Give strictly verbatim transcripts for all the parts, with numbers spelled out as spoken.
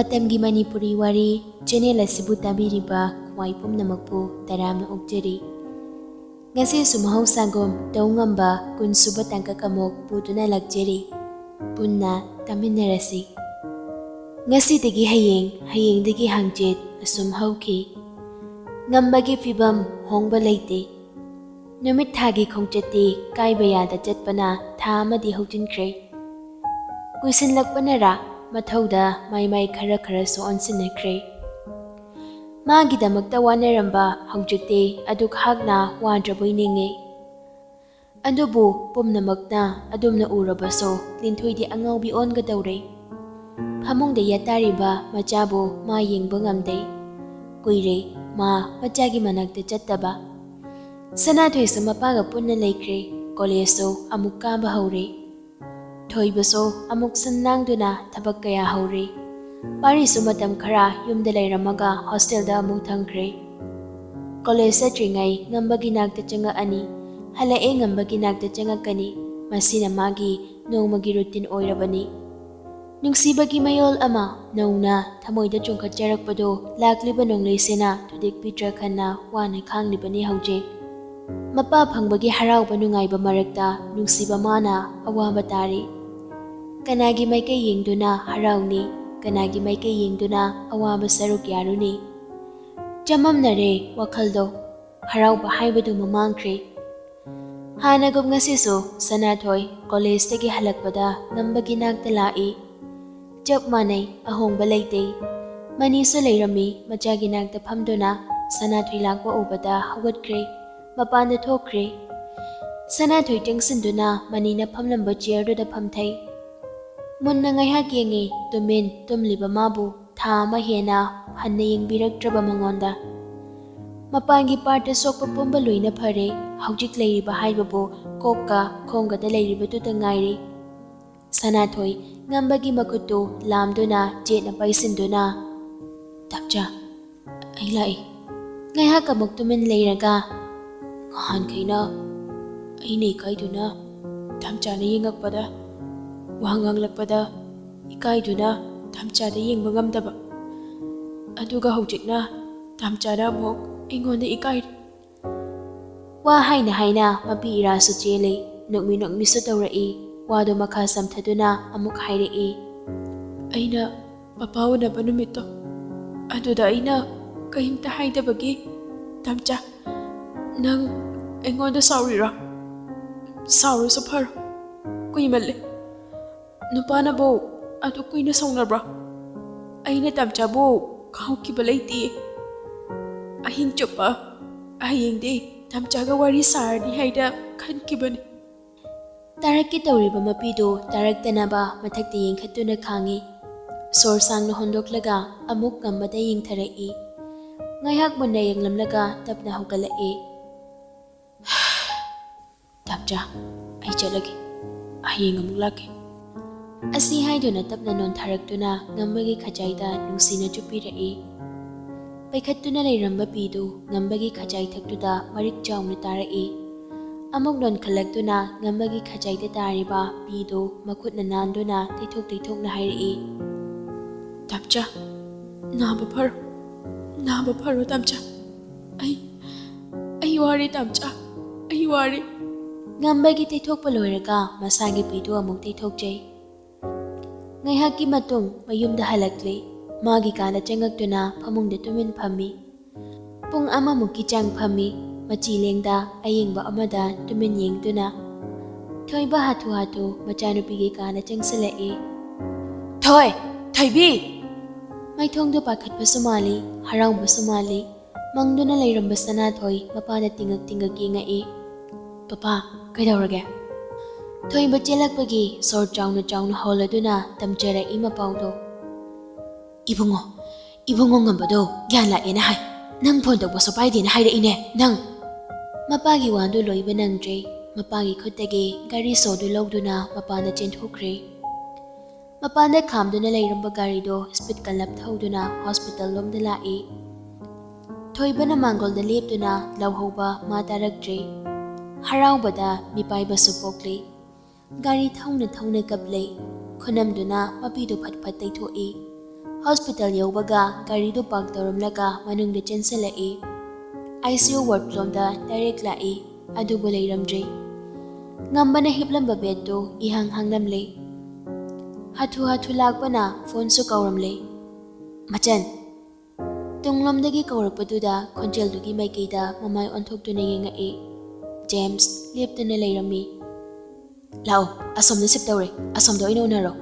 ꯃꯇꯝꯒꯤ ꯃꯅꯤꯄꯨꯔꯤ ꯋꯥꯔꯤ ꯆꯦꯅꯦꯜ ꯑꯁꯤꯕꯨ ꯇꯥꯕꯤꯔꯤꯕ ꯈ꯭ꯋꯥꯏ ꯄꯨꯝꯅꯃꯛꯄꯨ ꯇꯔꯥꯝꯅ ꯑꯣꯛꯆꯔꯤ꯫ ꯉꯁꯤꯁꯨ ꯃꯍꯧꯁꯥꯒꯨꯝ ꯇꯧ ꯉꯝꯕ ꯀꯨꯟꯁꯨꯕ ꯇꯥꯡꯀꯛ ꯑꯃꯨꯛ ꯄꯨꯗꯨꯅ ꯂꯥꯛꯆꯔꯤ꯫ ꯄꯨꯟꯅ ꯇꯥꯃꯤꯟꯅꯔꯁꯤ꯫ ꯉꯁꯤꯗꯒꯤ ꯍꯌꯦꯡ, ꯍꯌꯦꯡꯗꯒꯤ ꯍꯪꯆꯤꯠ ꯑꯁꯨꯝ ꯍꯧꯈꯤ꯫ ꯉꯝꯕꯒꯤ ꯐꯤꯕꯝ ꯍꯣꯡꯕ ꯂꯩꯇꯦ꯫ ꯅꯨꯃꯤꯠ ꯊꯥꯒꯤ ꯈꯣꯡꯆꯠꯇꯤ ꯀꯥꯏꯕ ꯌꯥꯗ ꯆꯠꯄꯅ ꯊꯥ ꯑꯃꯗꯤ ꯍꯧꯖꯤꯟꯈ꯭ꯔꯦ꯫ ꯀꯨꯏꯁꯤꯜꯂꯛꯄꯅꯔꯥ ꯃꯊꯧꯗ ꯃꯥꯏ ꯃꯥꯏ ꯈꯔ ꯈꯔꯁꯨ ꯑꯣꯟꯁꯤꯟꯅꯈ꯭ꯔꯦ꯫ ꯃꯥꯒꯤꯗꯃꯛꯇ ꯋꯥꯅꯔꯝꯕ ꯍꯧꯖꯤꯛꯇꯤ ꯑꯗꯨꯛ ꯍꯥꯛꯅ ꯋꯥꯗ꯭ꯔꯕꯣꯏ ꯅꯤꯡꯉꯤ꯫ ꯑꯗꯨꯕꯨ ꯄꯨꯝꯅꯃꯛꯅ ꯑꯗꯨꯝꯅ ꯎꯔꯕꯁꯨ ꯂꯤꯟꯊꯣꯏꯗꯤ ꯑꯉꯥꯎꯕꯤ ꯑꯣꯟꯒꯗꯧꯔꯦ꯫ ꯐꯃꯨꯡꯗ ꯌꯥꯇꯥꯔꯤꯕ ꯃꯆꯥꯕꯨ ꯃꯥ ꯌꯦꯡꯕ ꯉꯝꯗꯦ꯫ ꯀꯨꯏꯔꯦ ꯃꯥ ꯃꯆꯥꯒꯤ ꯃꯅꯥꯛꯇ ꯆꯠꯇꯕ꯫ ꯁꯅꯥꯊꯣꯏꯁꯨ ꯃꯄꯥꯒ ꯄꯨꯟꯅ ꯂꯩꯈ꯭ꯔꯦ꯫ ꯀꯣꯂꯦꯖꯁꯨ ꯑꯃꯨꯛ ꯀꯥꯕ ꯍꯧꯔꯦ꯫ ꯊꯣꯏꯕꯁꯨ ꯑꯃꯨꯛ ꯁꯤꯟ ꯂꯥꯡꯗꯨꯅ ꯊꯕꯛ ꯀꯌꯥ ꯍꯧꯔꯦ꯫ ꯄꯥꯔꯤꯁꯨ ꯃꯇꯝ ꯈꯔ ꯌꯨꯝꯗ ꯂꯩꯔꯝꯃꯒ ꯍꯣꯁꯇꯦꯜꯗ ꯑꯃꯨꯛ ꯊꯝꯈ꯭ꯔꯦ꯫ ꯀꯣꯂꯦꯖ ꯆꯠꯇ꯭ꯔꯤꯉꯩ ꯉꯝꯕꯒꯤ ꯅꯥꯛꯇ ꯆꯪꯉꯛꯑꯅꯤ, ꯍꯜꯂꯛꯑꯦ ꯉꯝꯕꯒꯤ ꯅꯥꯛꯇ ꯆꯪꯉꯛꯀꯅꯤ꯫ ꯃꯁꯤꯅ ꯃꯥꯒꯤ ꯅꯣꯡꯃꯒꯤ ꯔꯨꯇꯤꯟ ꯑꯣꯏꯔꯕꯅꯤ꯫ ꯅꯨꯡꯁꯤꯕꯒꯤ ꯃꯌꯣꯜ ꯑꯃ ꯅꯧꯅ ꯊꯃꯣꯏꯗ ꯆꯣꯡꯈꯠꯆꯔꯛꯄꯗꯨ ꯂꯥꯛꯂꯤꯕ ꯅꯣꯡꯂꯩꯁꯤꯅ ꯊꯨꯗꯦꯛꯄꯤꯗ꯭ꯔ ꯈꯟꯅ ꯋꯥꯅ ꯈꯥꯡꯂꯤꯕꯅꯤ ꯍꯧꯖꯤꯛ꯫ ꯃꯄꯥ ꯐꯪꯕꯒꯤ ꯍꯔꯥꯎꯕ ꯅꯨꯡꯉꯥꯏꯕ ꯃꯔꯛꯇ ꯅꯨꯡꯁꯤꯕ ꯃꯥꯅ ꯑꯋꯥꯕ ꯇꯥꯔꯤ꯫ ꯀꯅꯥꯒꯤ ꯃꯥꯏꯀꯩ ꯌꯦꯡꯗꯨꯅ ꯍꯔꯥꯎꯅꯤ, ꯀꯅꯥꯒꯤ ꯃꯥꯏꯀꯩ ꯌꯦꯡꯗꯨꯅ ꯑꯋꯥꯕ ꯁꯔꯨꯛ ꯌꯥꯔꯨꯅꯤ? ꯆꯃꯝꯅꯔꯦ ꯋꯥꯈꯜꯗꯣ꯫ ꯍꯔꯥꯎꯕ ꯍꯥꯏꯕꯗꯨ ꯃꯃꯥꯡꯈ꯭ꯔꯦ꯫ ꯍꯥꯟꯅꯒꯨꯝ ꯉꯁꯤꯁꯨ ꯁꯅꯥꯊꯣꯏ ꯀꯣꯂꯦꯖꯇꯒꯤ ꯍꯜꯂꯛꯄꯗ ꯉꯝꯕꯒꯤ ꯅꯥꯛꯇ ꯂꯥꯛꯏ꯫ ꯆꯞ ꯃꯥꯟꯅꯩ, ꯑꯍꯣꯡꯕ ꯂꯩꯇꯦ꯫ ꯃꯅꯤꯁꯨ ꯂꯩꯔꯝꯃꯤ ꯃꯆꯥꯒꯤ ꯅꯥꯛꯇ ꯐꯝꯗꯨꯅ꯫ ꯁꯅꯥꯊꯣꯏ ꯂꯥꯛꯄ ꯎꯕꯗ ꯍꯧꯒꯠꯈ꯭ꯔꯦ, ꯃꯄꯥꯟꯗ ꯊꯣꯛꯈ꯭ꯔꯦ꯫ ꯁꯅꯥꯊꯣꯏ ꯆꯪꯁꯤꯟꯗꯨꯅ ꯃꯅꯤꯅ ꯐꯝꯂꯝꯕ ꯆꯤꯌꯔꯗꯨꯗ ꯐꯝꯊꯩ꯫ ꯃꯨꯟꯅ ꯉꯥꯏꯍꯥꯛ ꯌꯦꯡꯉꯤ ꯇꯨꯃꯤꯟ ꯇꯨꯝꯂꯤꯕ ꯃꯥꯕꯨ꯫ ꯊꯥ ꯑꯃ ꯍꯦꯟꯅ ꯍꯟꯅ ꯌꯦꯡꯕꯤꯔꯛꯇ꯭ꯔꯕ ꯃꯉꯣꯟꯗ꯫ ꯃꯄꯥꯟꯒꯤ ꯄꯥꯔꯠꯇ ꯁꯣꯛꯄ ꯄꯨꯝꯕ ꯂꯣꯏꯅ ꯐꯔꯦ꯫ ꯍꯧꯖꯤꯛ ꯂꯩꯔꯤꯕ ꯍꯥꯏꯕꯕꯨ ꯀꯣꯛꯀ ꯈꯣꯡꯒꯗ ꯂꯩꯔꯤꯕꯗꯨꯗ ꯉꯥꯏꯔꯦ꯫ ꯁꯅꯥꯊꯣꯏ ꯉꯝꯕꯒꯤ ꯃꯈꯨꯠꯇꯨ ꯂꯥꯝꯗꯨꯅ ꯆꯦꯠꯅ ꯄꯥꯏꯁꯤꯟꯗꯨꯅ, "ꯇꯥꯝꯆꯥ, ꯑꯩ ꯂꯥꯛꯏ꯫" ꯉꯥꯏꯍꯥꯛ ꯑꯃꯨꯛ ꯇꯨꯃꯤꯟ ꯂꯩꯔꯒ, "ꯅꯍꯥꯟꯈꯩꯅ ꯑꯩꯅ ꯏꯀꯥꯏꯗꯨꯅ ꯇꯥꯝꯆꯥꯅ ꯌꯦꯡꯉꯛꯄꯗ, ꯋꯥ ꯉꯥꯡꯂꯛꯄꯗ ꯏꯀꯥꯏꯗꯨꯅ ꯇꯥꯝꯆꯥꯗ ꯌꯦꯡꯕ ꯉꯝꯗꯕ꯫ ꯑꯗꯨꯒ ꯍꯧꯖꯤꯛꯅ ꯇꯥꯝꯆꯥꯅ ꯑꯃꯨꯛ ꯑꯩꯉꯣꯟꯗ ꯏꯀꯥꯏꯔꯦ꯫ ꯋꯥ ꯍꯥꯏꯅ ꯍꯥꯏꯅ ꯃꯄꯤ ꯏꯔꯥꯁꯨ ꯆꯦꯜꯂꯤ꯫ ꯅꯣꯛꯃꯤ ꯅꯣꯛꯃꯤꯁꯨ ꯇꯧꯔꯛꯏ꯫ ꯋꯥꯗꯣ ꯃꯈꯥ ꯆꯝꯊꯗꯨꯅ ꯑꯃꯨꯛ ꯍꯥꯏꯔꯛꯏ꯫ ꯑꯩꯅ ꯄꯄꯥ ꯎꯅꯕ ꯅꯨꯃꯤꯠꯇꯣ, ꯑꯗꯨꯗ ꯑꯩꯅ ꯀꯔꯤꯝꯇ ꯍꯥꯏꯗꯕꯒꯤ, ꯇꯥꯝꯆꯥ, ꯅꯪ ꯑꯩꯉꯣꯟꯗ ꯁꯥꯎꯔꯤꯔꯣ? ꯁꯥꯎꯔꯁꯨ ꯐꯔꯣ, ꯀꯨꯏꯃꯜꯂꯦ꯫ ꯅꯨꯄꯥꯅꯕꯨ ꯑꯗꯨ ꯀꯨꯏꯅ ꯁꯥꯎꯅꯕ꯭ꯔꯣ? ꯑꯩꯅ ꯇꯥꯝꯆꯥꯕꯨ ꯀꯥꯎꯈꯤꯕ ꯂꯩꯇꯦ꯫ ꯑꯍꯤꯡ ꯆꯨꯞꯄ ꯍꯌꯦꯡꯗꯤ ꯇꯥꯝꯆꯥꯒ ꯋꯥꯔꯤ ꯁꯥꯔꯅꯤ ꯍꯥꯏꯅ ꯈꯟꯈꯤꯕꯅꯤ꯫ ꯇꯥꯔꯛꯀꯦ ꯇꯧꯔꯤꯕ ꯃꯄꯤꯗꯨ ꯇꯥꯔꯛꯇꯅꯕ ꯃꯊꯛꯇ ꯌꯦꯡꯈꯠꯇꯨꯅ ꯈꯥꯡꯉꯤ꯫ ꯁꯣꯔ ꯁꯥꯡꯅ ꯍꯣꯟꯗꯣꯛꯂꯒ ꯑꯃꯨꯛ ꯉꯝꯕꯗ ꯌꯦꯡꯊꯔꯛꯏ꯫ ꯉꯥꯏꯍꯥꯛ ꯃꯨꯟꯅ ꯌꯦꯡꯂꯝꯂꯒ ꯇꯞꯅ ꯍꯧꯒꯠꯂꯛꯏ꯫ ꯇꯥꯝꯆꯥ, ꯑꯩ ꯆꯠꯂꯒꯦ꯫ ꯍꯌꯦꯡ ꯑꯃꯨꯛ ꯂꯥꯛꯀꯦ꯫ ꯑꯁꯤ ꯍꯥꯏꯗꯨꯅ ꯇꯞꯅ ꯅꯣꯟꯊꯔꯛꯇꯨꯅ ꯉꯝꯕꯒꯤ ꯈꯖꯥꯏꯗ ꯅꯨꯡꯁꯤꯅ ꯆꯨꯞꯄꯤꯔꯛꯏ꯫ ꯄꯩꯈꯠꯇꯨꯅ ꯂꯩꯔꯝꯕ ꯄꯤꯗꯨ ꯉꯝꯕꯒꯤ ꯈꯖꯥꯏ ꯊꯛꯇꯨꯗ ꯃꯔꯤꯛ ꯆꯥꯎꯅ ꯇꯥꯔꯛꯏ꯫ ꯑꯃꯨꯛ ꯅꯣꯟꯈꯠꯂꯛꯇꯨꯅ ꯉꯝꯕꯒꯤ ꯈꯖꯥꯏꯗ ꯇꯥꯔꯤꯕ ꯄꯤꯗꯨ ꯃꯈꯨꯠꯅ ꯅꯥꯟꯗꯨꯅ ꯇꯩꯊꯣꯛ ꯇꯩꯊꯣꯛꯅ ꯍꯥꯏꯔꯛꯏ꯫ ꯇꯥꯝꯆꯥ, ꯅꯥꯕ ꯐꯔꯣ, ꯅꯥꯕ ꯐꯔꯣ ꯇꯥꯝꯆꯥ꯫ ꯑꯩ, ꯑꯩ ꯋꯥꯔꯦ ꯇꯥꯝꯆꯥ, ꯑꯩ ꯋꯥꯔꯦ꯫ ꯉꯝꯕꯒꯤ ꯇꯩꯊꯣꯛꯄ ꯂꯣꯏꯔꯒ ꯃꯁꯥꯒꯤ ꯄꯤꯗꯨ ꯑꯃꯨꯛ ꯇꯩꯊꯣꯛꯆꯩ꯫ ꯉꯥꯏꯍꯥꯛꯀꯤ ꯃꯇꯨꯡ ꯃꯌꯨꯝꯗ ꯍꯜꯂꯛꯂꯦ꯫ ꯃꯥꯒꯤ ꯀꯥꯗ ꯆꯪꯉꯛꯇꯨꯅ ꯐꯃꯨꯡꯗ ꯇꯨꯃꯤꯟ ꯐꯝꯃꯤ꯫ ꯄꯨꯡ ꯑꯃꯃꯨꯛꯀꯤ ꯆꯥꯡ ꯐꯝꯃꯤ꯫ ꯃꯆꯤ ꯂꯦꯡꯗ ꯑꯌꯦꯡꯕ ꯑꯃꯗ ꯇꯨꯃꯤꯟ ꯌꯦꯡꯗꯨꯅ꯫ ꯊꯣꯏꯕ ꯍꯥꯊꯨ ꯍꯥꯊꯨ ꯃꯆꯥꯅꯨꯄꯤꯒꯤ ꯀꯥꯗ ꯆꯪꯁꯤꯜꯂꯛꯏ꯫ ꯊꯣꯏ! ꯊꯣꯏꯕꯤ! ꯃꯥꯏꯊꯣꯡꯗꯨ ꯄꯥꯈꯠꯄꯁꯨ ꯃꯥꯜꯂꯤ, ꯍꯔꯥꯎꯕꯁꯨ ꯃꯥꯜꯂꯤ꯫ ꯃꯪꯗꯨꯅ ꯂꯩꯔꯝꯕ ꯁꯅꯥꯊꯣꯏ ꯃꯄꯥꯗ ꯇꯤꯡꯉꯛ ꯇꯤꯡꯉꯛ ꯌꯦꯡꯉꯛꯏ꯫ "ꯄꯄꯥ, ꯀꯩꯗꯧꯔꯒꯦ?" ꯊꯣꯏꯕ ꯆꯦꯜꯂꯛꯄꯒꯤ ꯁꯣꯔ ꯆꯥꯎꯅ ꯆꯥꯎꯅ ꯍꯣꯜꯂꯗꯨꯅ ꯇꯝꯖꯔꯛꯏ ꯃꯄꯥꯎꯗꯣ꯫ "ꯏꯕꯨꯡꯉꯣ, ꯏꯕꯨꯡꯉꯣ ꯉꯝꯕꯗꯣ ꯒ꯭ꯌꯥꯟ ꯂꯥꯛꯑꯦꯅ ꯍꯥꯏ꯫ ꯅꯪ ꯐꯣꯟ ꯇꯧꯕꯁꯨ ꯄꯥꯏꯗꯦꯅ ꯍꯥꯏꯔꯛꯏꯅꯦ, ꯅꯪ!" ꯃꯄꯥꯒꯤ ꯋꯥꯗꯨ ꯂꯣꯏꯕ ꯅꯪꯗ꯭ꯔꯦ꯫ ꯃꯄꯥꯒꯤ ꯈꯨꯠꯇꯒꯤ ꯒꯥꯔꯤ ꯁꯣꯗꯨ ꯂꯧꯗꯨꯅ ꯃꯄꯥꯟꯗ ꯆꯦꯟꯊꯣꯛꯈ꯭ꯔꯦ꯫ ꯃꯄꯥꯟꯗ ꯈꯥꯝꯗꯨꯅ ꯂꯩꯔꯝꯕ ꯒꯥꯔꯤꯗꯣ ꯁ꯭ꯄꯤꯗ ꯀꯜꯂꯞ ꯊꯧꯗꯨꯅ ꯍꯣꯁꯄꯤꯇꯥꯜ ꯂꯣꯝꯗ ꯂꯥꯛꯏ꯫ ꯊꯣꯏꯕꯅ ꯃꯥꯡꯒꯣꯜꯗ ꯂꯦꯞꯇꯨꯅ ꯂꯥꯎꯍꯧꯕ ꯃꯥ ꯇꯥꯔꯛꯇ꯭ꯔꯦ꯫ ꯍꯔꯥꯎꯕꯗ ꯃꯤꯄꯥꯏꯕꯁꯨ ꯄꯣꯛꯂꯦ꯫ ꯒꯥꯔꯤ ꯊꯧꯅ ꯊꯧꯅ ꯀꯞꯂꯦ꯫ ꯈꯨꯅꯝꯗꯨꯅ ꯃꯄꯤꯗꯨ ꯐꯠ ꯐꯠ ꯇꯩꯊꯣꯛꯏ꯫ ꯍꯣꯁꯄꯤꯇꯥꯜ ꯌꯧꯕꯒ ꯒꯥꯔꯤꯗꯨ ꯄꯥꯔꯛ ꯇꯧꯔꯝꯂꯒ ꯃꯅꯨꯡꯗ ꯆꯦꯟꯁꯤꯜꯂꯛꯏ꯫ ꯑꯥꯏ ꯁꯤ ꯌꯨ ꯋꯥꯔꯗ ꯂꯣꯝꯗ ꯗꯥꯏꯔꯦꯛ ꯂꯥꯛꯏ꯫ ꯑꯗꯨꯕꯨ ꯂꯩꯔꯝꯗ꯭ꯔꯦ꯫ ꯉꯝꯕꯅ ꯍꯤꯞꯂꯝꯕ ꯕꯦꯗꯇꯨ ꯏꯍꯥꯡ ꯍꯥꯡꯂꯝꯂꯦ꯫ ꯍꯥꯊꯨ ꯍꯥꯊꯨ ꯂꯥꯛꯄꯅ ꯐꯣꯟꯁꯨ ꯀꯧꯔꯝꯂꯦ꯫ "ꯃꯆꯟ!" ꯇꯨꯡꯂꯣꯝꯗꯒꯤ ꯀꯧꯔꯛꯄꯗꯨꯗ ꯈꯣꯟꯖꯦꯜꯗꯨꯒꯤ ꯃꯥꯏꯀꯩꯗ ꯃꯃꯥꯏ ꯑꯣꯟꯊꯣꯛꯇꯨꯅ ꯌꯦꯡꯉꯛꯏ꯫ ꯖꯦꯝꯁ ꯂꯦꯞꯇꯨꯅ ꯂꯩꯔꯝꯃꯤ꯫ "ꯂꯥꯛꯑꯣ, ꯑꯁꯣꯝꯗ ꯁꯤꯞ ꯇꯧꯔꯦ, ꯑꯁꯣꯝꯗ ꯑꯣꯏꯅ ꯎꯅꯔꯣ꯫"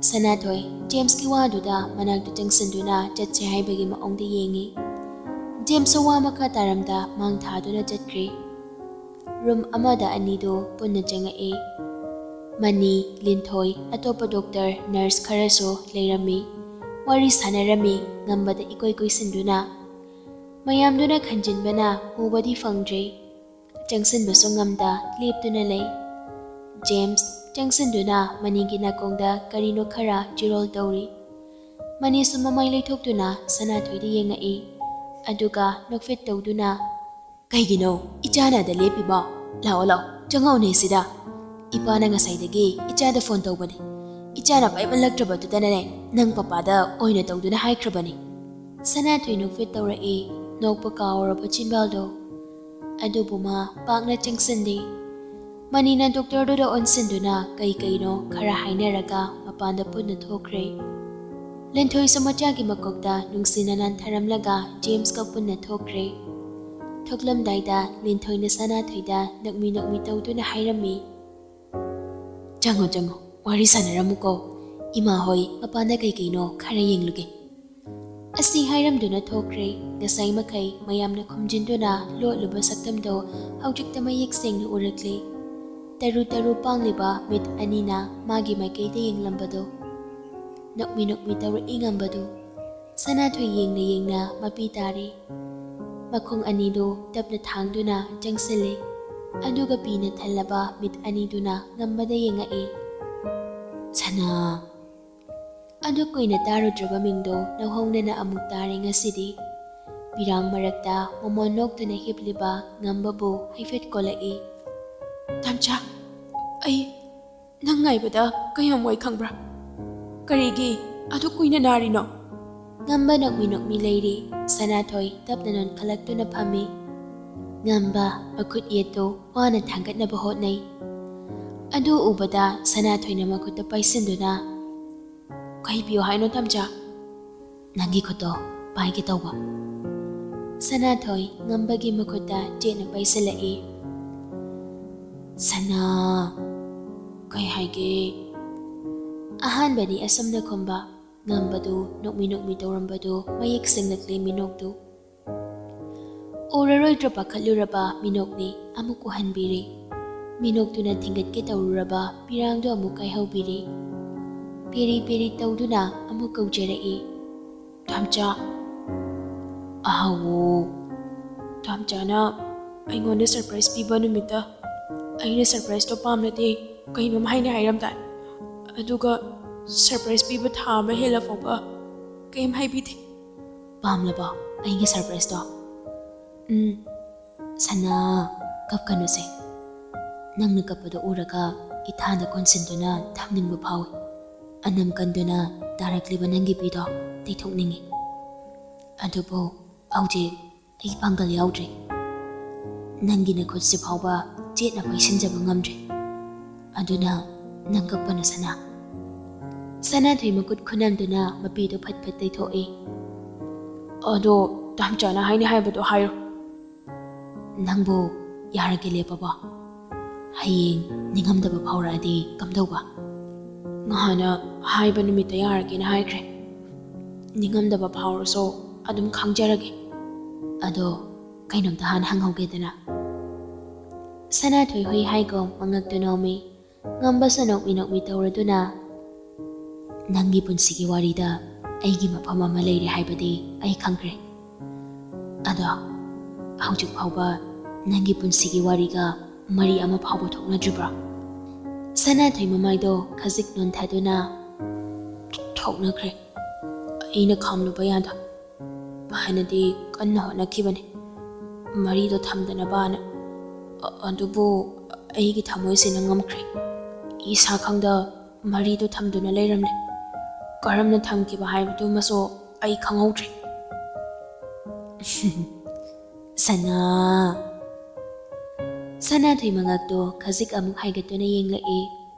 ꯁꯅꯥꯊꯣꯏ ꯖꯦꯝꯁꯀꯤ ꯋꯥꯗꯨꯗ ꯃꯅꯥꯛꯇ ꯆꯪꯁꯤꯟꯗꯨꯅ ꯆꯠꯁꯦ ꯍꯥꯏꯕꯒꯤ ꯃꯑꯣꯡꯗ ꯌꯦꯡꯉꯤ꯫ ꯖꯦꯝꯁꯁꯨ ꯋꯥ ꯃꯈꯥ ꯇꯥꯔꯝꯗ ꯃꯥꯡ ꯊꯥꯗꯨꯅ ꯆꯠꯈ꯭ꯔꯦ꯫ ꯔꯨꯝ ꯑꯃꯗ ꯑꯅꯤꯗꯨ ꯄꯨꯟꯅ ꯆꯪꯉꯛꯏ꯫ ꯃꯅꯤ, ꯂꯤꯟꯊꯣꯏ, ꯑꯇꯣꯞꯄ ꯗꯣꯛꯇꯔ, ꯅꯔꯁ ꯈꯔꯁꯨ ꯂꯩꯔꯝꯃꯤ꯫ ꯋꯥꯔꯤ ꯁꯥꯟꯅꯔꯝꯃꯤ꯫ ꯉꯝꯕꯗ ꯏꯀꯣꯏ ꯀꯣꯏꯁꯤꯟꯗꯨꯅ꯫ ꯃꯌꯥꯝꯗꯨꯅ ꯈꯟꯖꯤꯟꯕꯅ ꯎꯕꯗꯤ ꯐꯪꯗ꯭ꯔꯦ꯫ ꯆꯪꯁꯤꯟꯕꯁꯨ ꯉꯝꯗ ꯂꯦꯞꯇꯨꯅ ꯂꯩ꯫ ꯖꯦꯝꯁ ꯆꯪꯁꯤꯟꯗꯨꯅ ꯃꯅꯤꯒꯤ ꯅꯥꯀꯣꯡꯗ ꯀꯔꯤꯅꯣ ꯈꯔ ꯆꯤꯔꯣꯜ ꯇꯧꯔꯤ꯫ ꯃꯅꯤꯁꯨ ꯃꯃꯥꯏ ꯂꯩꯊꯣꯛꯇꯨꯅ ꯁꯅꯥꯊꯣꯏꯗ ꯌꯦꯡꯉꯛꯏ꯫ ꯑꯗꯨꯒ ꯅꯣꯛꯐꯦꯠ ꯇꯧꯗꯨꯅ, "ꯀꯩꯒꯤꯅꯣ ꯏꯆꯥꯅ ꯑꯗ ꯂꯦꯞꯄꯤꯕꯣ? ꯂꯥꯛꯑꯣ, ꯂꯥꯛꯑꯣ, ꯆꯪꯉꯛꯑꯣꯅꯦ ꯁꯤꯗ꯫ ꯏꯄꯥꯅ ꯉꯁꯥꯏꯗꯒꯤ ꯏꯆꯥꯗ ꯐꯣꯟ ꯇꯧꯕꯅꯦ꯫ ꯏꯆꯥꯅ ꯄꯥꯏꯃꯜꯂꯛꯇ꯭ꯔꯕꯗꯨꯗꯅꯅꯦ, ꯅꯪ ꯄꯄꯥꯗ ꯑꯣꯏꯅ ꯇꯧꯗꯨꯅ ꯍꯥꯏꯈ꯭ꯔꯕꯅꯦ꯫" ꯁꯅꯥꯊꯣꯏ ꯅꯣꯛꯐꯦꯠ ꯇꯧꯔꯛꯏ, ꯅꯣꯛꯄ ꯀꯥꯎꯔꯕ ꯆꯤꯟꯕꯥꯜꯗꯣ꯫ ꯑꯗꯨꯕꯨ ꯃꯥ ꯄꯥꯛꯅ ꯆꯪꯁꯤꯟꯗꯦ꯫ ꯃꯅꯤꯅ ꯗꯣꯛꯇꯔꯗꯨꯗ ꯑꯣꯟꯁꯤꯟꯗꯨꯅ ꯀꯩ ꯀꯩꯅꯣ ꯈꯔ ꯍꯥꯏꯅꯔꯒ ꯃꯄꯥꯟꯗ ꯄꯨꯟꯅ ꯊꯣꯛꯈ꯭ꯔꯦ꯫ ꯂꯤꯟꯊꯣꯏꯁꯨ ꯃꯆꯥꯒꯤ ꯃꯀꯣꯛꯇ ꯅꯨꯡꯁꯤꯅ ꯅꯥꯟꯊꯔꯝꯂꯒ ꯖꯦꯝꯁꯀ ꯄꯨꯟꯅ ꯊꯣꯛꯈ꯭ꯔꯦ꯫ ꯊꯣꯛꯂꯝꯗꯥꯏꯗ ꯂꯤꯟꯊꯣꯏꯅ ꯁꯅꯥꯊꯣꯏꯗ ꯅꯣꯛꯃꯤ ꯅꯣꯛꯃꯤ ꯇꯧꯗꯨꯅ ꯍꯥꯏꯔꯝꯃꯤ, "ꯆꯪꯉꯣ, ꯆꯪꯉꯣ, ꯋꯥꯔꯤ ꯁꯥꯟꯅꯔꯝꯃꯨꯀꯣ꯫ ꯏꯃꯥ ꯍꯣꯏ ꯃꯄꯥꯟꯗ ꯀꯩ ꯀꯩꯅꯣ ꯈꯔ ꯌꯦꯡꯂꯨꯒꯦ꯫" ꯑꯁꯤ ꯍꯥꯏꯔꯝꯗꯨꯅ ꯊꯣꯛꯈ꯭ꯔꯦ꯫ ꯉꯁꯥꯏ ꯃꯈꯩ ꯃꯌꯥꯝꯅ ꯈꯨꯝꯖꯤꯟꯗꯨꯅ ꯂꯣꯠꯂꯨꯕ ꯁꯛꯇꯝꯗꯣ ꯍꯧꯖꯤꯛꯇ ꯃꯌꯦꯛ ꯁꯦꯡꯅ ꯎꯔꯛꯂꯦ꯫ ꯇꯔꯨ ꯇꯔꯨ ꯄꯥꯡꯂꯤꯕ ꯃꯤꯠ ꯑꯅꯤꯅ ꯃꯥꯒꯤ ꯃꯥꯏꯀꯩꯗ ꯌꯦꯡꯂꯝꯕꯗꯣ꯫ ꯅꯣꯛꯃꯤ ꯅꯣꯛꯃꯤ ꯇꯧꯔꯛꯏ ꯉꯝꯕꯗꯣ꯫ ꯁꯅꯥꯊꯣꯏ ꯌꯦꯡꯅ ꯌꯦꯡꯅ ꯃꯄꯤ ꯇꯥꯔꯦ꯫ ꯃꯈꯣꯡ ꯑꯅꯤꯗꯨ ꯇꯞꯅ ꯊꯥꯡꯗꯨꯅ ꯆꯪꯁꯤꯜꯂꯦ꯫ ꯑꯗꯨꯒ ꯄꯤꯅ ꯊꯜꯂꯕ ꯃꯤꯠ ꯑꯅꯤꯗꯨꯅ ꯉꯝꯕꯗ ꯌꯦꯡꯉꯛꯏ꯫ "ꯁꯅꯥ!" ꯑꯗꯨ ꯀꯨꯏꯅ ꯇꯥꯔꯨꯗ꯭ꯔꯕ ꯃꯤꯡꯗꯣ ꯅꯧꯍꯧꯅꯅ ꯑꯃꯨꯛ ꯇꯥꯔꯦ ꯉꯁꯤꯗꯤ꯫ ꯄꯤꯔꯥꯡ ꯃꯔꯛꯇ ꯃꯃꯣꯟ ꯅꯣꯛꯇꯨꯅ ꯍꯤꯞꯂꯤꯕ ꯉꯝꯕꯕꯨ ꯍꯥꯏꯐꯦꯠ ꯀꯣꯜꯂꯛꯏ꯫ "ꯇꯥꯝꯆꯥ, ꯑꯩ, ꯅꯪ ꯉꯥꯏꯕꯗ ꯀꯌꯥꯝ ꯋꯥꯏ ꯈꯪꯕ꯭ꯔꯥ? ꯀꯔꯤꯒꯤ ꯑꯗꯨꯛ ꯀꯨꯏꯅ ꯅꯥꯔꯤꯅꯣ? ꯉꯝꯕ ꯅꯣꯛꯃꯤ ꯅꯣꯛꯃꯤ ꯂꯩꯔꯤ꯫ ꯁꯅꯥꯊꯣꯏ ꯇꯞꯅ ꯅꯣꯟꯈꯠꯂꯛꯇꯨꯅ ꯐꯝꯃꯤ꯫ ꯉꯝꯕ ꯃꯈꯨꯠ ꯌꯦꯠꯇꯨ ꯋꯥꯅ ꯊꯥꯡꯒꯠꯅꯕ ꯍꯣꯠꯅꯩ꯫ ꯑꯗꯨ ꯎꯕꯗ ꯁꯅꯥꯊꯣꯏꯅ ꯃꯈꯨꯠꯇ ꯄꯥꯏꯁꯤꯟꯗꯨꯅ, "ꯀꯩ ꯄꯤꯌꯣ ꯍꯥꯏꯅꯣ, ꯇꯝꯆꯥ?" "ꯅꯪꯒꯤ ꯈꯨꯠꯇꯣ ꯄꯥꯏꯒꯦ ꯇꯧꯕ꯫" ꯁꯅꯥꯊꯣꯏ ꯉꯝꯕꯒꯤ ꯃꯈꯨꯠꯇ ꯆꯦꯠꯅ ꯄꯥꯏꯁꯤꯜꯂꯛꯏ꯫ "ꯁꯅꯥ, ꯀꯩ ꯍꯥꯏꯒꯦ?" ꯑꯍꯥꯟꯕꯅꯤ ꯑꯁꯨꯝꯅ ꯈꯨꯝꯕ꯫ ꯉꯝꯕꯗꯨ ꯅꯣꯛꯃꯤ ꯅꯣꯛꯃꯤ ꯇꯧꯔꯝꯕꯗꯨ ꯃꯌꯦꯛ ꯁꯦꯡꯂꯛꯂꯦ ꯃꯤꯅꯣꯛꯇꯨ꯫ ꯎꯔꯔꯣꯏꯗ꯭ꯔ ꯄꯥꯈꯠꯂꯨꯔꯕ ꯃꯤꯅꯣꯛꯅꯤ ꯑꯃꯨꯛ ꯎꯍꯟꯕꯤꯔꯦ꯫ ꯃꯤꯅꯣꯛꯇꯨꯅ ꯊꯤꯡꯒꯠꯀꯦ ꯇꯧꯔꯨꯔꯕ ꯄꯤꯔꯥꯡꯗꯨ ꯑꯃꯨꯛ ꯀꯥꯏꯍꯧꯕꯤꯔꯦ꯫ ꯄꯦꯔꯤ ꯄꯦꯔꯤ ꯇꯧꯗꯨꯅ ꯑꯃꯨꯛ ꯀꯧꯖꯔꯛꯏ, "ꯇꯥꯝꯆꯥ!" "ꯑꯍꯥꯎ, ꯇꯥꯝꯆꯥꯅ ꯑꯩꯉꯣꯟꯗ ꯁꯔꯄ꯭ꯔꯥꯏꯖ ꯄꯤꯕ ꯅꯨꯃꯤꯠꯇ ꯑꯩꯅ ꯁꯔꯄ꯭ꯔꯥꯏꯖꯇꯣ ꯄꯥꯝꯂꯗꯤ ꯀꯩꯅꯣꯝ ꯍꯥꯏꯅꯤ ꯍꯥꯏꯔꯝꯗꯥꯏ꯫ ꯑꯗꯨꯒ ꯁꯔꯄ꯭ꯔꯥꯏꯖ ꯄꯤꯕ ꯊꯥ ꯑꯃ ꯍꯦꯜꯂ ꯐꯥꯎꯕ ꯀꯩꯝ ꯍꯥꯏꯕꯤꯗꯦ꯫" "ꯄꯥꯝꯂꯕꯣ ꯑꯩꯒꯤ ꯁꯔꯄ꯭ꯔꯥꯏꯖꯇꯣ?" "ꯎꯝ꯫" "ꯁꯅꯥ, ꯀꯞꯀꯅꯨꯁꯦ꯫ ꯅꯪꯅ ꯀꯞꯄꯗꯣ ꯎꯔꯒ ꯏꯊꯥꯗ ꯀꯣꯟꯁꯤꯟꯗꯨꯅ ꯊꯝꯅꯤꯡꯕ ꯐꯥꯎꯏ꯫ ꯑꯅꯝ ꯀꯟꯗꯨꯅ ꯇꯥꯔꯛꯂꯤꯕ ꯅꯪꯒꯤ ꯄꯤꯗꯣ ꯇꯩꯊꯣꯛꯅꯤꯡꯏ꯫ ꯑꯗꯨꯕꯨ ꯍꯧꯖꯤꯛ ꯑꯩ ꯄꯥꯡꯒꯜ ꯌꯥꯎꯗ꯭ꯔꯦ꯫ ꯅꯪꯒꯤ ꯅꯈꯨꯠꯁꯤ ꯐꯥꯎꯕ ꯆꯦꯠꯅ ꯄꯩꯁꯤꯟꯖꯕ ꯉꯝꯗ꯭ꯔꯦ꯫ ꯑꯗꯨꯅ ꯅꯪ ꯀꯞꯀꯅꯨ, ꯁꯅꯥ꯫" ꯁꯅꯥꯊꯣꯏ ꯃꯈꯨꯠ ꯈꯨꯅꯝꯗꯨꯅ ꯃꯄꯤꯗꯨ ꯐꯠ ꯐꯠ ꯇꯩꯊꯣꯛꯏ꯫ "ꯑꯗꯣ ꯇꯥꯝꯆꯥꯅ ꯍꯥꯏꯅꯤ ꯍꯥꯏꯕꯗꯣ ꯍꯥꯏꯔꯣ꯫" "ꯅꯪꯕꯨ ꯌꯥꯔꯒꯦ ꯂꯦꯞꯄꯕꯣ? ꯍꯌꯦꯡ ꯅꯤꯡꯉꯝꯗꯕ ꯐꯥꯎꯔꯛꯑꯗꯤ ꯀꯝꯗꯧꯕ?" "ꯉꯍꯥꯟꯅ ꯍꯥꯏꯕ ꯅꯨꯃꯤꯠꯇ ꯌꯥꯔꯒꯦꯅ ꯍꯥꯏꯈ꯭ꯔꯦ꯫ ꯅꯤꯡꯉꯝꯗꯕ ꯐꯥꯎꯔꯁꯨ ꯑꯗꯨꯝ ꯈꯥꯡꯖꯔꯒꯦ꯫ ꯑꯗꯣ ꯀꯩꯅꯣꯝꯇ ꯍꯥꯟꯅ ꯍꯪꯍꯧꯒꯦꯗꯅ꯫" ꯁꯅꯥꯊꯣꯏ ꯍꯨꯏ ꯍꯥꯏꯒꯨꯝ ꯃꯉꯛꯇꯨ ꯅꯣꯝꯃꯤ꯫ ꯉꯝꯕꯁꯨ ꯅꯣꯛꯃꯤ ꯅꯣꯛꯃꯤ ꯇꯧꯔꯗꯨꯅ, "ꯅꯪꯒꯤ ꯄꯨꯟꯁꯤꯒꯤ ꯋꯥꯔꯤꯗ ꯑꯩꯒꯤ ꯃꯐꯝ ꯑꯃ ꯂꯩꯔꯦ ꯍꯥꯏꯕꯗꯤ ꯑꯩ ꯈꯪꯈ꯭ꯔꯦ꯫ ꯑꯗꯣ ꯍꯧꯖꯤꯛ ꯐꯥꯎꯕ ꯅꯪꯒꯤ ꯄꯨꯟꯁꯤꯒꯤ ꯋꯥꯔꯤꯒ ꯃꯔꯤ ꯑꯃ ꯐꯥꯎꯕ ꯊꯣꯛꯅꯗ꯭ꯔꯤꯕ꯭ꯔꯣ?" ꯁꯅꯥꯊꯣꯏ ꯃꯃꯥꯏꯗꯣ ꯈꯖꯤꯛ ꯅꯣꯟꯊꯗꯨꯅ, "ꯊꯣꯛꯅꯈ꯭ꯔꯦ꯫ ꯑꯩꯅ ꯈꯥꯝꯂꯨꯕ ꯌꯥꯗ꯫ ꯍꯥꯟꯅꯗꯤ ꯀꯟꯅ ꯍꯣꯠꯅꯈꯤꯕꯅꯤ ꯃꯔꯤꯗꯣ ꯊꯝꯗꯅꯕꯅ꯫ ꯑ-, ꯑꯗꯨꯕꯨ ꯑꯩꯒꯤ ꯊꯃꯣꯏꯁꯤꯅ ꯉꯝꯈ꯭ꯔꯦ꯫ ꯏꯁꯥ ꯈꯪꯗ ꯃꯔꯤꯗꯨ ꯊꯝꯗꯨꯅ ꯂꯩꯔꯝꯂꯦ꯫ ꯀꯔꯝꯅ ꯊꯝꯈꯤꯕ ꯍꯥꯏꯕꯗꯨꯃꯁꯨ ꯑꯩ ꯈꯪꯍꯧꯗ꯭ꯔꯦ꯫ ꯁꯅꯥ꯫ ꯁꯅꯥꯊꯣꯏ ꯃꯉꯛꯇꯨ ꯈꯖꯤꯛ ꯑꯃꯨꯛ ꯍꯥꯏꯒꯠꯇꯨꯅ ꯌꯦꯡꯂꯛꯏ꯫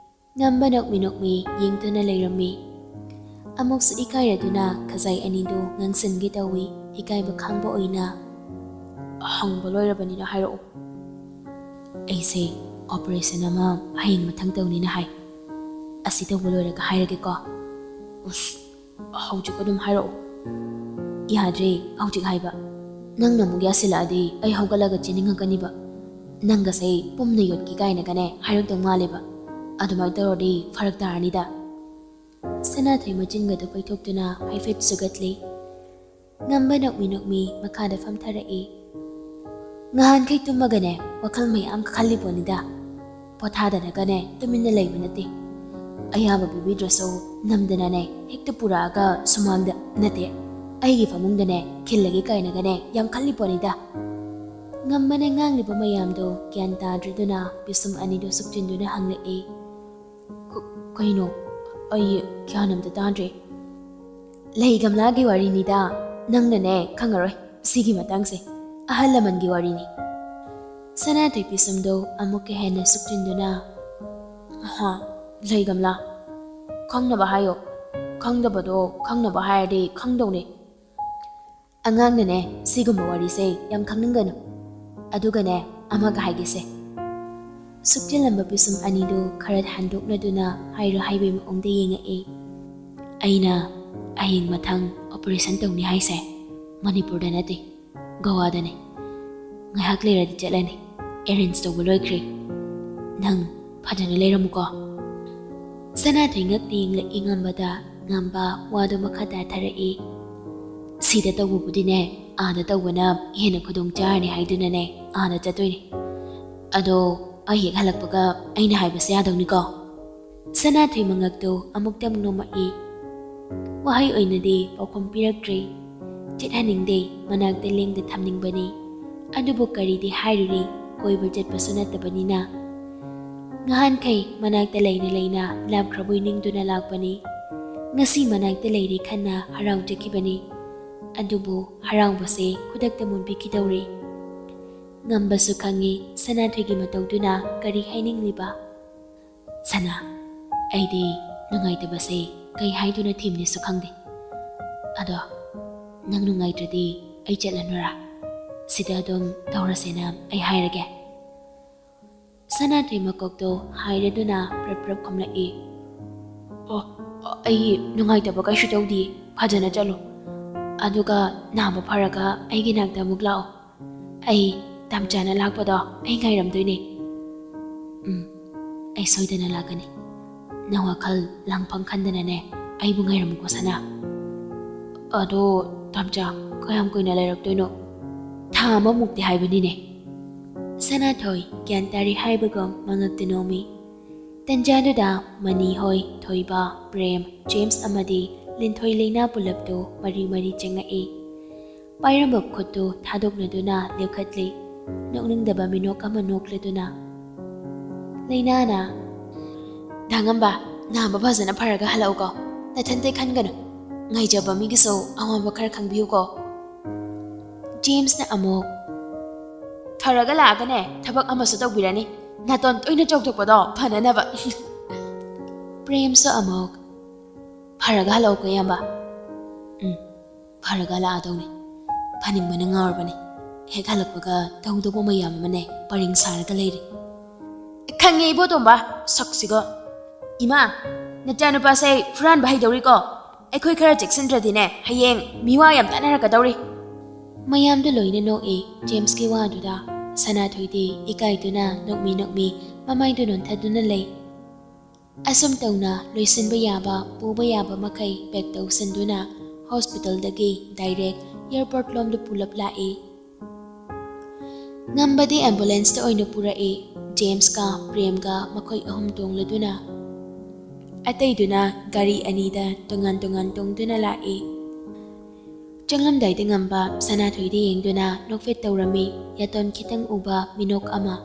ꯉꯝꯕ ꯅꯣꯛꯃꯤ ꯅꯣꯛꯃꯤ ꯌꯦꯡꯗꯨꯅ ꯂꯩꯔꯝꯃꯤ꯫ ꯑꯃꯨꯛꯁꯨ ꯏꯀꯥꯏꯔꯗꯨꯅ ꯈꯖꯥꯏ ꯑꯅꯤꯗꯨ ꯉꯥꯡꯁꯤꯟꯒꯦ ꯇꯧꯏ, ꯏꯀꯥꯏꯕ ꯈꯥꯡꯕ ꯑꯣꯏꯅ꯫ ꯍꯪꯕ ꯂꯣꯏꯔꯕꯅꯤꯅ ꯍꯥꯏꯔꯛꯎ꯫ ꯑꯩꯁꯦ operation ꯑꯃ ꯍꯌꯦꯡ ꯃꯊꯪ ꯇꯧꯅꯤꯅ ꯍꯥꯏ꯫ ꯑꯁꯤ ꯇꯧꯕ ꯂꯣꯏꯔꯒ ꯍꯥꯏꯔꯒꯦꯀꯣ꯫ ꯎꯁ, ꯍꯧꯖꯤꯛ ꯑꯗꯨꯝ ꯍꯥꯏꯔꯛꯑꯣ꯫ ꯌꯥꯗ꯭ꯔꯦ ꯍꯧꯖꯤꯛ ꯍꯥꯏꯕ꯫ ꯅꯪꯅ ꯑꯃꯨꯛ ꯌꯥꯁꯤꯜꯂꯛꯑꯗꯤ ꯑꯩ ꯍꯧꯒꯠꯂꯒ ꯆꯦꯟꯅꯤꯡꯉꯛꯀꯅꯤꯕ꯫ ꯅꯪꯒꯁꯦ ꯄꯨꯝꯅ ꯌꯣꯠꯀꯦ ꯀꯥꯏꯅꯒꯅꯦ ꯍꯥꯏꯔꯛꯇꯧ ꯃꯥꯜꯂꯦꯕ꯫ ꯑꯗꯨꯃꯥꯏꯅ ꯇꯧꯔꯗꯤ ꯐꯔꯛ ꯇꯥꯔꯅꯤꯗ꯫ ꯁꯅꯥꯊꯣꯏ ꯃꯆꯤꯟꯒꯗꯨ ꯄꯩꯊꯣꯛꯇꯨꯅ ꯍꯥꯏꯐꯦꯠ ꯁꯨꯒꯠꯂꯤ꯫ ꯉꯝꯕ ꯅꯣꯛꯃꯤ ꯅꯣꯛꯃꯤ ꯃꯈꯥꯗ ꯐꯝꯊꯔꯛꯏ꯫ ꯉꯍꯥꯟꯈꯩ ꯇꯨꯝꯃꯒꯅꯦ ꯋꯥꯈꯜ ꯃꯌꯥꯝ ꯈꯜꯂꯤ ꯄꯣꯠꯅꯤꯗ꯫ ꯄꯣꯊꯥꯗꯅꯒꯅꯦ ꯇꯨꯃꯤꯟꯅ ꯂꯩꯕ ꯅꯠꯇꯦ꯫ ꯑꯌꯥꯕ ꯄꯤꯕꯤꯗ꯭ꯔꯁꯨ ꯅꯝꯗꯅꯅꯦ ꯍꯦꯛꯇ ꯄꯨꯔꯛꯑꯒ ꯁꯨꯃꯥꯡꯗ ꯅꯠꯇꯦ, ꯑꯩꯒꯤ ꯐꯃꯨꯡꯗꯅꯦ ꯈꯤꯜꯂꯒꯦ ꯀꯥꯏꯅꯒꯅꯦ ꯌꯥꯝ ꯈꯜꯂꯤ ꯄꯣꯠꯅꯤꯗ꯫ ꯉꯝꯕꯅ ꯉꯥꯡꯂꯤꯕ ꯃꯌꯥꯝꯗꯣ ꯒ꯭ꯌꯥꯟ ꯇꯥꯗ꯭ꯔꯗꯨꯅ ꯄꯤꯁꯨꯝ ꯑꯅꯤꯗꯨ ꯁꯨꯞꯆꯤꯟꯗꯨꯅ ꯍꯪꯂꯛꯏ꯫ "ꯀ-, ꯀꯩꯅꯣ? ꯑꯩ ꯒ꯭ꯌꯥꯟ ꯑꯝꯇ ꯇꯥꯗ꯭ꯔꯦ꯫" "ꯂꯩ ꯒꯝꯂꯥꯒꯤ ꯋꯥꯔꯤꯅꯤꯗ, ꯅꯪꯅꯅꯦ ꯈꯪꯉꯔꯣꯏ ꯁꯤꯒꯤ ꯃꯇꯥꯡꯁꯦ, ꯑꯍꯜ ꯂꯃꯟꯒꯤ ꯋꯥꯔꯤꯅꯤ꯫" ꯁꯅꯥꯊꯣꯏ ꯄꯤꯁꯨꯝꯗꯣ ꯑꯃꯨꯛꯀ ꯍꯦꯟꯅ ꯁꯨꯞꯆꯤꯟꯗꯨꯅ, "ꯍꯥ, ꯂꯩ ꯒꯝꯂꯥ? ꯈꯪꯅꯕ ꯍꯥꯏꯌꯣ꯫ ꯈꯪꯗꯕꯗꯣ ꯈꯪꯅꯕ ꯍꯥꯏꯔꯗꯤ ꯈꯪꯗꯧꯅꯦ꯫" "ꯑꯉꯥꯡꯅꯅꯦ ꯁꯤꯒꯨꯝꯕ ꯋꯥꯔꯤꯁꯦ ꯌꯥꯝ ꯈꯪꯅꯤꯡꯒꯅꯨ꯫ ꯑꯗꯨꯒꯅꯦ ꯑꯃꯒ ꯍꯥꯏꯒꯦꯁꯦ꯫" ꯁꯨꯞꯆꯤꯜꯂꯝꯕ ꯄꯤꯁꯨꯝ ꯑꯅꯤꯗꯨ ꯈꯔ ꯍꯟꯗꯣꯛꯅꯗꯨꯅ ꯍꯥꯏꯔꯨ ꯍꯥꯏꯕꯩ ꯃꯑꯣꯡꯗ ꯌꯦꯡꯉꯛꯏ꯫ "ꯑꯩꯅ ꯍꯌꯦꯡ ꯃꯊꯪ operation ꯇꯧꯅꯤ ꯍꯥꯏꯁꯦ ꯃꯅꯤꯄꯨꯔꯗ ꯅꯠꯇꯦ, ꯒꯣꯋꯥꯗꯅꯦ꯫ ꯉꯥꯏꯍꯥꯛ ꯂꯩꯔꯗꯤ ꯆꯠꯂꯅꯤ꯫ Arrange ꯇꯧꯕ ꯂꯣꯏꯈ꯭ꯔꯦ꯫ ꯅꯪ ꯐꯖꯅ ꯂꯩꯔꯝꯃꯨꯀꯣ꯫" ꯁꯅꯥꯊꯣꯏ ꯉꯛꯇ ꯌꯦꯡꯂꯛꯏ ꯉꯝꯕꯗ, ꯉꯝꯕ ꯋꯥꯗꯨ ꯃꯈꯥ ꯇꯥꯊꯔꯛꯏ꯫ "ꯁꯤꯗ ꯇꯧꯕꯕꯨꯗꯤꯅꯦ, ꯑꯥꯗ ꯇꯧꯕꯅ ꯍꯦꯟꯅ ꯈꯨꯗꯣꯡ ꯆꯥꯔꯅꯤ ꯍꯥꯏꯗꯨꯅꯅꯦ ꯑꯥꯗ ꯆꯠꯇꯣꯏꯅꯦ꯫ ꯑꯗꯣ ꯑꯩ ꯍꯦꯛ ꯍꯜꯂꯛꯄꯒ ꯑꯩꯅ ꯍꯥꯏꯕꯁꯦ ꯌꯥꯗꯧꯅꯤꯀꯣ?" ꯁꯅꯥꯊꯣꯏ ꯃꯉꯛꯇꯨ ꯑꯃꯨꯛꯇꯪ ꯅꯣꯝꯃꯛꯏ꯫ ꯋꯥꯍꯩ ꯑꯣꯏꯅꯗꯤ ꯄꯥꯎꯈꯨꯝ ꯄꯤꯔꯛꯇ꯭ꯔꯦ꯫ ꯆꯠꯍꯟꯅꯤꯡꯗꯦ, ꯃꯅꯥꯛꯇ ꯂꯦꯡꯗ ꯊꯝꯅꯤꯡꯕꯅꯤ꯫ ꯑꯗꯨꯕꯨ ꯀꯔꯤꯗꯤ ꯍꯥꯏꯔꯨꯅꯤ, ꯀꯣꯏꯕ ꯆꯠꯄꯁꯨ ꯅꯠꯇꯕꯅꯤꯅ꯫ ꯅꯍꯥꯟꯈꯩ ꯃꯅꯥꯛꯇ ꯂꯩꯅ ꯂꯩꯅ ꯂꯥꯞꯈ꯭ꯔꯕꯣꯏ ꯅꯤꯡꯗꯨꯅ ꯂꯥꯛꯄꯅꯤ꯫ ꯉꯁꯤ ꯃꯅꯥꯛꯇ ꯂꯩꯔꯦ ꯈꯟꯅ ꯍꯔꯥꯎꯖꯈꯤꯕꯅꯤ꯫ ꯑꯗꯨꯕꯨ ꯍꯔꯥꯎꯕꯁꯦ ꯈꯨꯗꯛꯇ ꯃꯨꯟꯕꯤꯈꯤꯗꯧꯔꯦ꯫ ꯉꯝꯕꯁꯨ ꯈꯪꯉꯤ ꯁꯅꯥꯊꯣꯏꯒꯤ ꯃꯇꯧꯗꯨꯅ ꯀꯔꯤ ꯍꯥꯏꯅꯤꯡꯂꯤꯕ꯫ "ꯁꯅꯥ, ꯑꯩꯗꯤ ꯅꯨꯡꯉꯥꯏꯇꯕꯁꯦ ꯀꯩ ꯍꯥꯏꯗꯨꯅ ꯊꯦꯝꯅꯤꯁꯨ ꯈꯪꯗꯦ꯫ ꯑꯗꯣ ꯅꯪ ꯅꯨꯡꯉꯥꯏꯇ꯭ꯔꯗꯤ ꯑꯩ ꯆꯠꯂꯅꯨꯔꯥ? ꯁꯤꯗ ꯑꯗꯨꯝ ꯇꯧꯔꯁꯦꯅ ꯑꯩ ꯍꯥꯏꯔꯒꯦ꯫" ꯁꯅꯥꯊꯣꯏ ꯃꯀꯣꯛꯇꯣ ꯍꯥꯏꯔꯗꯨꯅ ꯄ꯭ꯔꯞ ꯄ꯭ꯔꯞ ꯈꯨꯝꯂꯛꯏ꯫ "ꯑꯣ, ꯑꯣ, ꯑꯩ ꯅꯨꯡꯉꯥꯏꯇꯕ ꯀꯩꯁꯨ ꯇꯧꯗꯤꯌꯦ꯫ ꯐꯖꯅ ꯆꯠꯂꯣ꯫ ꯑꯗꯨꯒ ꯅꯥꯕ ꯐꯔꯒ ꯑꯩꯒꯤ ꯅꯥꯛꯇ ꯑꯃꯨꯛ ꯂꯥꯛꯑꯣ꯫ ꯑꯩ ꯇꯥꯝꯆꯥꯅ ꯂꯥꯛꯄꯗꯣ ꯑꯩ ꯉꯥꯏꯔꯝꯗꯣꯏꯅꯦ꯫" "ꯎꯝ, ꯑꯩ ꯁꯣꯏꯗꯅ ꯂꯥꯛꯀꯅꯤ꯫ ꯅꯪ ꯋꯥꯈꯜ ꯂꯥꯡꯐꯝ ꯈꯟꯗꯅꯅꯦ ꯑꯩꯕꯨ ꯉꯥꯏꯔꯝꯃꯨꯀꯣ ꯁꯅꯥ꯫" "ꯑꯗꯣ ꯇꯥꯝꯆꯥ, ꯀꯌꯥꯝ ꯀꯨꯏꯅ ꯂꯩꯔꯛꯇꯣꯏꯅꯣ?" "ꯊꯥ ꯑꯃꯃꯨꯛꯇꯤ ꯍꯥꯏꯕꯅꯤꯅꯦ꯫" ꯁꯅꯥꯊꯣꯏ ꯒ꯭ꯌꯥꯟ ꯇꯥꯔꯦ ꯍꯥꯏꯕꯒꯨꯝ ꯃꯉꯛꯇ ꯅꯣꯝꯃꯤ꯫ ꯇꯟꯖꯥꯗꯨꯗ ꯃꯅꯤ ꯍꯣꯏ, ꯊꯣꯏꯕ, ꯄ꯭ꯔꯦꯝ, ꯖꯦꯝꯁ ꯑꯃꯗꯤ ꯂꯤꯟꯊꯣꯏ ꯂꯩꯅꯥ ꯄꯨꯂꯞꯇꯨ ꯃꯔꯤ ꯃꯔꯤ ꯆꯪꯉꯛꯏ꯫ ꯄꯥꯏꯔꯝꯕ ꯈꯨꯠꯇꯨ ꯊꯥꯗꯣꯛꯅꯗꯨꯅ ꯂꯦꯞꯈꯠꯂꯤ꯫ ꯅꯣꯛꯅꯤꯡꯗꯕ ꯃꯤꯅꯣꯛ ꯑꯃ ꯅꯣꯛꯂꯗꯨꯅ꯫ ꯂꯩꯅꯥꯅ, "ꯗꯥ ꯉꯝꯕ, ꯅꯥꯕ ꯐꯖꯅ ꯐꯔꯒ ꯍꯜꯂꯛꯎꯀꯣ꯫ ꯅꯊꯟꯇ ꯈꯟꯒꯅꯨ꯫ ꯉꯥꯏꯖꯕ ꯃꯤꯒꯤꯁꯨ ꯑꯋꯥꯕ ꯈꯔ ꯈꯪꯕꯤꯌꯨꯀꯣ꯫" ꯖꯦꯝꯁꯅ ꯑꯃꯨꯛ, "ꯐꯔꯒ ꯂꯥꯛꯑꯒꯅꯦ ꯊꯕꯛ ꯑꯃꯁꯨ ꯇꯧꯕꯤꯔꯅꯤ꯫ ꯅꯥꯇꯣꯟ ꯇꯣꯏꯅ ꯆꯥꯎꯊꯣꯛꯄꯗꯣ ꯐꯅꯅꯕ꯫" ꯄ꯭ꯔꯦꯝꯁꯨ ꯑꯃꯨꯛ, "ꯐꯔꯒ ꯍꯜꯂꯛꯎꯀꯣ ꯏꯌꯥꯝꯕ꯫" "ꯎꯝ, ꯐꯔꯒ ꯂꯥꯛꯑꯗꯧꯅꯤ꯫ ꯐꯅꯤꯡꯕꯅ ꯉꯥꯎꯔꯕꯅꯤ꯫ ꯍꯦꯛ ꯍꯜꯂꯛꯄꯒ ꯇꯧꯗꯧꯕ ꯃꯌꯥꯝ ꯑꯃꯅꯦ ꯄꯔꯤꯡ ꯁꯥꯔꯒ ꯂꯩꯔꯤ꯫" "ꯈꯪꯉꯦ ꯏꯕꯣꯇꯣꯝꯕ, ꯁꯛꯁꯤꯒ꯫ ꯏꯃꯥ, ꯅꯆꯥꯅꯨꯄꯥꯁꯦ ꯍꯨꯔꯥꯟꯕ ꯍꯩꯗꯧꯔꯤꯀꯣ꯫ ꯑꯩꯈꯣꯏ ꯈꯔ ꯆꯦꯛꯁꯤꯟꯗ꯭ꯔꯗꯤꯅꯦ ꯍꯌꯦꯡ ꯃꯤꯋꯥ ꯌꯥꯝ ꯇꯥꯟꯅꯔꯛꯀꯗꯧꯔꯤ꯫" ꯃꯌꯥꯝꯗꯨ ꯂꯣꯏꯅ ꯅꯣꯛꯏ ꯖꯦꯝꯁꯀꯤ ꯋꯥꯗꯨꯗ꯫ ꯁꯅꯥꯊꯣꯏꯗꯤ ꯏꯀꯥꯏꯗꯨꯅ ꯅꯣꯛꯃꯤ ꯅꯣꯛꯃꯤ ꯃꯃꯥꯏꯗꯨ ꯅꯣꯟꯊꯗꯨꯅ ꯂꯩ꯫ ꯑꯁꯨꯝ ꯇꯧꯅ ꯂꯣꯏꯁꯤꯟꯕ ꯌꯥꯕ, ꯄꯨꯕ ꯌꯥꯕ ꯃꯈꯩ ꯄꯦꯛ ꯇꯧꯁꯤꯟꯗꯨꯅ ꯍꯣꯁꯄꯤꯇꯥꯜꯗꯒꯤ ꯗꯥꯏꯔꯦꯛ ꯑꯦꯌꯔꯄꯣꯔꯠ ꯂꯣꯝꯗ ꯄꯨꯂꯞ ꯂꯥꯛꯏ꯫ ꯉꯝꯕꯗꯤ ꯑꯦꯝꯕꯨꯂꯦꯟꯁꯇ ꯑꯣꯏꯅ ꯄꯨꯔꯛꯏ꯫ ꯖꯦꯝꯁꯀ ꯄ꯭ꯔꯦꯝꯒ ꯃꯈꯣꯏ ꯑꯍꯨꯝ ꯇꯣꯡꯂꯗꯨꯅ, ꯑꯇꯩꯗꯨꯅ ꯒꯥꯔꯤ ꯑꯅꯤꯗ ꯇꯣꯉꯥꯟ ꯇꯣꯉꯥꯟ ꯇꯣꯡꯗꯨꯅ ꯂꯥꯛꯏ꯫ ꯆꯪꯂꯝꯗꯥꯏꯗ ꯉꯝꯕ ꯁꯅꯥꯊꯣꯏꯗ ꯌꯦꯡꯗꯨꯅ ꯅꯣꯛꯐꯦꯠ ꯇꯧꯔꯝꯃꯤ, ꯌꯥꯇꯣꯟ ꯈꯤꯇꯪ ꯎꯕ ꯃꯤꯅꯣꯛ ꯑꯃ꯫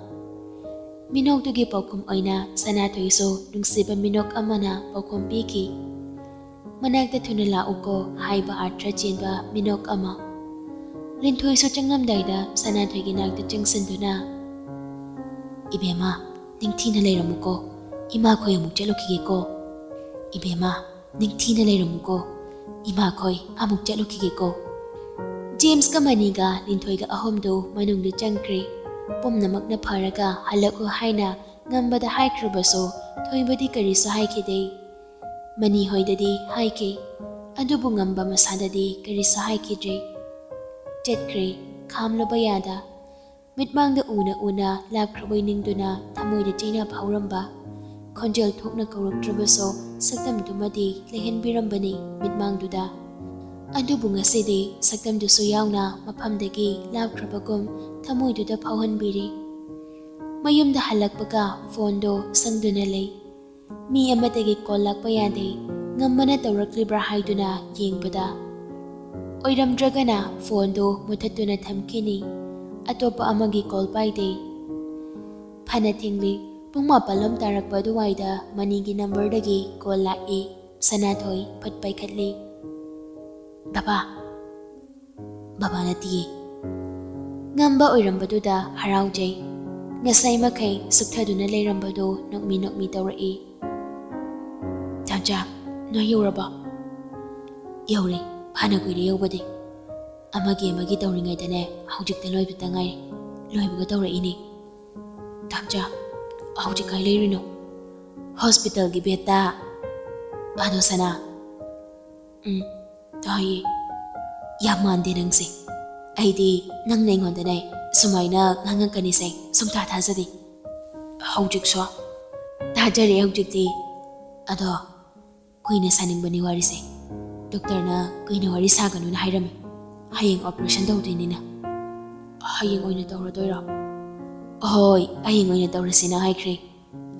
ꯃꯤꯅꯣꯛꯇꯨꯒꯤ ꯄꯥꯎꯈꯨꯝ ꯑꯣꯏꯅ ꯁꯅꯥꯊꯣꯏꯁꯨ ꯅꯨꯡꯁꯤꯕ ꯃꯤꯅꯣꯛ ꯑꯃꯅ ꯄꯥꯎꯈꯨꯝ ꯄꯤꯈꯤ꯫ "ꯃꯅꯥꯛꯇ ꯊꯨꯅ ꯂꯥꯛꯎꯀꯣ" ꯍꯥꯏꯕ ꯑꯥꯔꯊ ꯆꯦꯟꯕ ꯃꯤꯅꯣꯛ ꯑꯃ꯫ ꯂꯤꯟꯊꯣꯏꯁꯨ ꯆꯪꯉꯝꯗꯥꯏꯗ ꯁꯅꯥꯊꯣꯏꯒꯤ ꯅꯥꯛꯇ ꯆꯪꯁꯤꯟꯗꯨꯅ, "ꯏꯕꯦꯝꯃ, ꯅꯤꯡꯊꯤꯅ ꯂꯩꯔꯝꯃꯨꯀꯣ, ꯏꯃꯥꯈꯣꯏ ꯑꯃꯨꯛ ꯆꯠꯂꯨꯈꯤꯒꯦꯀꯣ꯫ ꯏꯕꯦꯝꯃ, ꯅꯤꯡꯊꯤꯅ ꯂꯩꯔꯝꯃꯨꯀꯣ, ꯏꯃꯥꯈꯣꯏ ꯑꯃꯨꯛ ꯆꯠꯂꯨꯈꯤꯒꯦꯀꯣ"꯫ ꯖꯦꯝꯁꯀ ꯃꯅꯤꯒ ꯂꯤꯟꯊꯣꯏꯒ ꯑꯍꯨꯝꯗꯨ ꯃꯅꯨꯡꯗ ꯆꯪꯈ꯭ꯔꯦ꯫ ꯄꯨꯝꯅꯃꯛꯅ ꯐꯔꯒ ꯍꯜꯂꯛꯎ ꯍꯥꯏꯅ ꯉꯝꯕꯗ ꯍꯥꯏꯈ꯭ꯔꯕꯁꯨ ꯊꯣꯏꯕꯗꯤ ꯀꯔꯤꯁꯨ ꯍꯥꯏꯈꯤꯗꯦ꯫ ꯃꯅꯤ ꯍꯣꯏꯗꯗꯤ ꯍꯥꯏꯈꯤ, ꯑꯗꯨꯕꯨ ꯉꯝꯕ ꯃꯁꯥꯗꯗꯤ ꯀꯔꯤꯁꯨ ꯍꯥꯏꯈꯤꯗ꯭ꯔꯦ꯫ ꯆꯠꯈ꯭ꯔꯦ, ꯈꯥꯝꯂꯨꯕ ꯌꯥꯗ꯫ ꯃꯤꯠꯃꯥꯡꯗ ꯎꯅ ꯎꯅ ꯂꯥꯞꯈ꯭ꯔꯕꯣꯏ ꯅꯤꯡꯗꯨꯅ ꯊꯃꯣꯏꯗ ꯆꯩꯅꯕ ꯍꯧꯔꯝꯕ꯫ ꯈꯣꯟꯖꯦꯜ ꯊꯣꯛꯅ ꯀꯧꯔꯛꯇ꯭ꯔꯕꯁꯨ ꯁꯛꯇꯝꯗꯨꯃꯗꯤ ꯂꯩꯍꯟꯕꯤꯔꯝꯕꯅꯤ ꯃꯤꯠꯃꯥꯡꯗꯨꯗ꯫ ꯑꯗꯨꯕꯨ ꯉꯁꯤꯗꯤ ꯁꯛꯇꯝꯗꯨꯁꯨ ꯌꯥꯎꯅ ꯃꯐꯝꯗꯒꯤ ꯂꯥꯞꯈ꯭ꯔꯕꯒꯨꯝ ꯊꯃꯣꯏꯗꯨꯗ ꯐꯥꯎꯍꯟꯕꯤꯔꯤ꯫ ꯃꯌꯨꯝꯗ ꯍꯜꯂꯛꯄꯒ ꯐꯣꯟꯗꯣ ꯁꯪꯗꯨꯅ ꯂꯩ꯫ ꯃꯤ ꯑꯃꯗꯒꯤ ꯀꯣꯜ ꯂꯥꯛꯄ ꯌꯥꯗꯦ꯫ ꯉꯝꯕꯅ ꯇꯧꯔꯛꯂꯤꯕ꯭ꯔꯥ ꯍꯥꯏꯗꯨꯅ ꯌꯦꯡꯕꯗ, ꯑꯣꯏꯔꯝꯗ꯭ꯔꯒꯅ ꯐꯣꯟꯗꯨ ꯃꯨꯊꯠꯇꯨꯅ ꯊꯝꯈꯤꯅꯤ꯫ ꯑꯇꯣꯞꯄ ꯑꯃꯒꯤ ꯀꯣꯜ ꯄꯥꯏꯗꯦ꯫ ꯐꯅ ꯊꯦꯡꯂꯤ꯫ ꯄꯨꯡ ꯃꯥꯄꯜꯂꯣꯝ ꯇꯥꯔꯛꯄ ꯑꯗꯨꯋꯥꯏꯗ ꯃꯅꯤꯒꯤ ꯅꯝꯕꯔꯗꯒꯤ ꯀꯣꯜ ꯂꯥꯛꯏ꯫ ꯁꯅꯥꯊꯣꯏ ꯐꯠ ꯄꯥꯏꯈꯠꯂꯤ꯫ "ꯕꯕꯥ"꯫ "ꯕꯕꯥ ꯅꯠꯇꯤꯌꯦ"꯫ ꯉꯝꯕ ꯑꯣꯏꯔꯝꯕꯗꯨꯗ ꯍꯔꯥꯎꯖꯩ꯫ ꯉꯁꯥꯏ ꯃꯈꯩ ꯁꯨꯛꯊꯗꯨꯅ ꯂꯩꯔꯝꯕꯗꯨ ꯅꯣꯛꯃꯤ ꯅꯣꯛꯃꯤ ꯇꯧꯔꯛꯏ꯫ "ꯇꯥꯝꯆꯥ, ꯅꯣꯏ ꯌꯧꯔꯕꯣ?" "ꯌꯧꯔꯦ, ꯐꯅ ꯀꯨꯏꯔꯦ ꯌꯧꯕꯗꯤ꯫ ꯑꯃꯒꯤ ꯑꯃꯒꯤ ꯇꯧꯔꯤꯉꯩꯗꯅꯦ, ꯍꯧꯖꯤꯛꯇ ꯂꯣꯏꯕꯇ ꯉꯥꯏꯔꯤ꯫ ꯂꯣꯏꯕꯒ ꯇꯧꯔꯛꯏꯅꯦ"꯫ "ꯇꯥꯝꯆꯥ, ꯍꯧꯖꯤꯛ ꯀꯥꯏ ꯂꯩꯔꯤꯅꯣ?" "ꯍꯣꯁꯄꯤꯇꯥꯜꯒꯤ ꯕꯦꯗꯇ"꯫ "ꯑꯗꯣ ꯁꯅꯥ"꯫ "ꯎꯝ, ꯇꯥꯏꯌꯦ"꯫ "ꯌꯥꯝ ꯃꯥꯟꯗꯦ ꯅꯪꯁꯦ꯫ ꯑꯩꯗꯤ ꯅꯪꯅ ꯑꯩꯉꯣꯟꯗꯅꯦ ꯁꯨꯃꯥꯏꯅ ꯉꯥꯡꯉꯛꯀꯅꯤꯁꯦ ꯁꯨꯡꯊꯥ ꯊꯥꯖꯗꯦ"꯫ "ꯍꯧꯖꯤꯛꯁꯨ?" "ꯊꯥꯖꯔꯦ ꯍꯧꯖꯤꯛꯇꯤ꯫ ꯑꯗꯣ ꯀꯨꯏꯅ ꯁꯥꯅꯤꯡꯕꯅꯤ ꯋꯥꯔꯤꯁꯦ꯫ ꯗꯣꯛꯇꯔꯅ ꯀꯨꯏꯅ ꯋꯥꯔꯤ ꯁꯥꯒꯅꯨꯅ ꯍꯥꯏꯔꯝꯃꯤ꯫ ꯍꯌꯦꯡ ꯑꯣꯄꯔꯦꯁꯟ ꯇꯧꯗꯣꯏꯅꯤꯅ"꯫ "ꯍꯌꯦꯡ ꯑꯣꯏꯅ ꯇꯧꯔꯗꯣꯏꯔꯣ?" "ꯍꯣꯏ, ꯍꯌꯦꯡ ꯑꯣꯏꯅ ꯇꯧꯔꯁꯤꯅ ꯍꯥꯏꯈ꯭ꯔꯦ꯫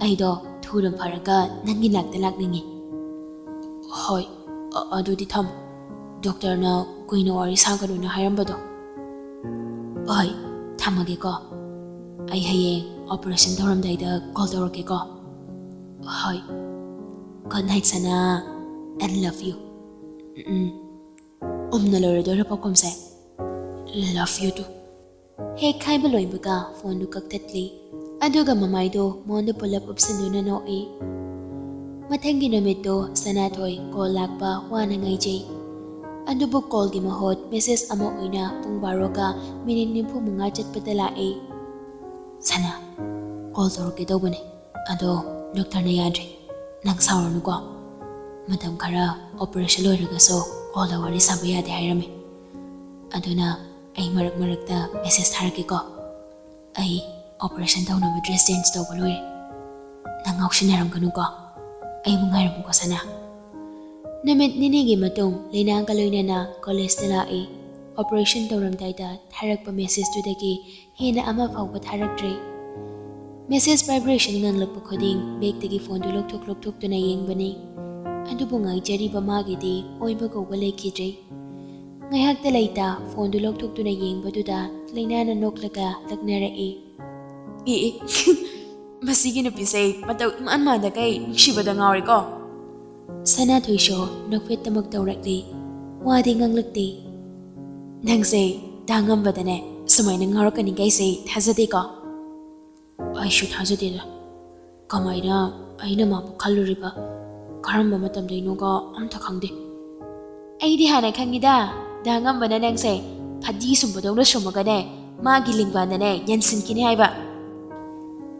ꯑꯩꯗꯣ ꯊꯨꯅ ꯐꯔꯒ ꯅꯪꯒꯤ ꯅꯥꯛꯇ ꯂꯥꯛꯅꯤꯡꯉꯤ"꯫ "ꯍꯣꯏ, ꯑ-, ꯑꯗꯨꯗꯤ ꯊꯝꯃꯣ꯫ ꯗꯣꯛꯇꯔꯅ ꯀꯨꯏꯅ ꯋꯥꯔꯤ ꯁꯥꯒꯅꯨꯅ ꯍꯥꯏꯔꯝꯕꯗꯣ"꯫ "ꯍꯣꯏ, ꯊꯝꯃꯒꯦꯀꯣ꯫ ꯑꯩ ꯍꯌꯦꯡ ꯑꯣꯄꯔꯦꯁꯟ ꯇꯧꯔꯝꯗꯥꯏꯗ ꯀꯣꯜ ꯇꯧꯔꯛꯀꯦꯀꯣ꯫ ꯍꯣꯏ꯫ Good night, ꯁꯅꯥ, and love you. Um, um. ꯎꯝꯅ ꯂꯣꯏꯔꯗꯣꯏꯔꯣ ꯄꯥꯎꯈꯨꯝꯁꯦ? Love you too. ꯍꯦꯛ ꯍꯥꯏꯕ ꯂꯣꯏꯕꯒ ꯐꯣꯟꯗꯨ ꯀꯛꯊꯠꯂꯤ꯫ ꯑꯗꯨꯒ ꯃꯃꯥꯏꯗꯣ ꯃꯉꯣꯟꯗ ꯄꯨꯂꯞ ꯎꯞꯁꯤꯟꯗꯨꯅ ꯅꯣꯛꯏ꯫ ꯃꯊꯪꯒꯤ ꯅꯨꯃꯤꯠꯇꯣ ꯁꯅꯥꯊꯣꯏ ꯀꯣꯜ ꯂꯥꯛꯄ ꯋꯥꯅ ꯉꯥꯏꯖꯩ꯫ ꯑꯗꯨꯕꯨ ꯀꯣꯜꯒꯤ ꯃꯍꯨꯠ ꯃꯦꯁꯦꯖ ꯑꯃ ꯑꯣꯏꯅ ꯄꯨꯡ ꯕꯥꯔꯣꯒ ꯃꯤꯅꯤꯠ ꯅꯤꯐꯨ ꯃꯉꯥ ꯆꯠꯄꯗ ꯂꯥꯛꯏ꯫ "ꯁꯅꯥ, ꯀꯣꯜ ꯇꯧꯔꯛꯀꯦ ꯇꯧꯕꯅꯦ, ꯑꯗꯣ ꯗꯣꯛꯇꯔꯅ ꯌꯥꯗ꯭ꯔꯦ꯫ ꯅꯪ ꯁꯥꯎꯔꯅꯨꯀꯣ꯫ ꯃꯇꯝ ꯈꯔ ꯑꯣꯄꯔꯦꯁꯟ ꯂꯣꯏꯔꯒꯁꯨ ꯀꯣꯜꯗ ꯋꯥꯔꯤ ꯁꯥꯕ ꯌꯥꯗꯦ ꯍꯥꯏꯔꯝꯃꯤ꯫ ꯑꯗꯨꯅ ꯑꯩ ꯃꯔꯛ ꯃꯔꯛꯇ ꯃꯦꯁꯦꯖ ꯊꯥꯔꯛꯀꯦꯀꯣ꯫ ꯑꯩ ꯑꯣꯄꯔꯦꯁꯟ ꯇꯧꯅꯕ ꯗ꯭ꯔꯦꯁ ꯆꯦꯟꯖ ꯇꯧꯕ ꯂꯣꯏꯔꯦ꯫ ꯅꯪ ꯉꯥꯎꯁꯤꯟꯅꯔꯝꯒꯅꯨꯀꯣ꯫ ꯑꯩꯕꯨ ꯉꯥꯏꯔꯝꯃꯨꯀꯣ, ꯁꯅꯥ꯫" ꯅꯨꯃꯤꯠ ꯅꯤꯅꯤꯒꯤ ꯃꯇꯨꯡ ꯂꯩꯅꯥꯒ ꯂꯣꯏꯅꯅ ꯀꯣꯂꯦꯖꯇ ꯂꯥꯛꯏ꯫ ꯑꯣꯄꯔꯦꯁꯟ ꯇꯧꯔꯝꯗꯥꯏꯗ ꯊꯥꯔꯛꯄ ꯃꯦꯁꯦꯖꯇꯨꯗꯒꯤ ꯍꯦꯟꯅ ꯑꯃ ꯐꯥꯎꯕ ꯊꯥꯔꯛꯇ꯭ꯔꯤ꯫ ꯃꯦꯁꯦꯖ ꯚꯥꯏꯕ꯭ꯔꯦꯁꯟ ꯉꯪꯂꯛꯄ ꯈꯨꯗꯤꯡ ꯕꯦꯒꯇꯒꯤ ꯐꯣꯟꯗꯨ ꯂꯧꯊꯣꯛ ꯂꯧꯊꯣꯛꯇꯨꯅ ꯌꯦꯡꯕꯅꯤ꯫ ꯑꯗꯨꯕꯨ ꯉꯥꯏꯖꯔꯤꯕ ꯃꯥꯒꯤꯗꯤ ꯑꯣꯏꯕ ꯀꯧꯕ ꯂꯩꯈꯤꯗ꯭ꯔꯤ꯫ ꯉꯥꯏꯍꯥꯛꯇ ꯂꯩꯇ ꯐꯣꯟꯗꯨ ꯂꯧꯊꯣꯛꯇꯨꯅ ꯌꯦꯡꯕꯗꯨꯗ ꯂꯩꯅꯥꯅ ꯅꯣꯛꯂꯒ ꯂꯛꯅꯔꯛꯏ꯫ "ꯑꯦ, ꯑꯦ, ꯃꯁꯤꯒꯤ ꯅꯨꯄꯤꯁꯦ ꯃꯇꯧ ꯏꯃꯥꯟ ꯃꯥꯟꯗꯈꯩ ꯅꯨꯡꯁꯤꯕꯗ ꯉꯥꯎꯔꯦꯀꯣ꯫" ꯁꯅꯥꯊꯣꯏꯁꯨ ꯅꯣꯛꯐꯦꯠꯇꯃꯛ ꯇꯧꯔꯛꯂꯤ꯫ ꯋꯥꯗꯤ ꯉꯥꯡꯂꯛꯇꯦ꯫ "ꯅꯪꯁꯦ ꯗꯥ ꯉꯝꯕꯗꯅꯦ ꯁꯨꯃꯥꯏꯅ ꯉꯥꯎꯔꯛꯀꯅꯤ ꯀꯩꯁꯦ ꯊꯥꯖꯗꯦꯀꯣ꯫" "ꯑꯩꯁꯨ ꯊꯥꯖꯗꯦꯗ꯫ ꯀꯃꯥꯏꯅ ꯑꯩꯅ ꯃꯥꯕꯨ ꯈꯜꯂꯨꯔꯤꯕ? ꯀꯔꯝꯕ ꯃꯇꯝꯗꯩꯅꯣꯒ ꯑꯝꯇ ꯈꯪꯗꯦ꯫" "ꯑꯩꯗꯤ ꯍꯥꯟꯅ ꯈꯪꯉꯤꯗ, ꯗꯥ ꯉꯝꯕꯅ ꯅꯪꯁꯦ ꯐꯗꯤ ꯁꯨꯝꯕꯗꯧꯅ ꯁꯨꯝꯃꯒꯅꯦ, ꯃꯥꯒꯤ ꯂꯤꯡꯕꯥꯟꯗꯅꯦ ꯌꯦꯟꯁꯤꯟꯈꯤꯅꯤ ꯍꯥꯏꯕ꯫"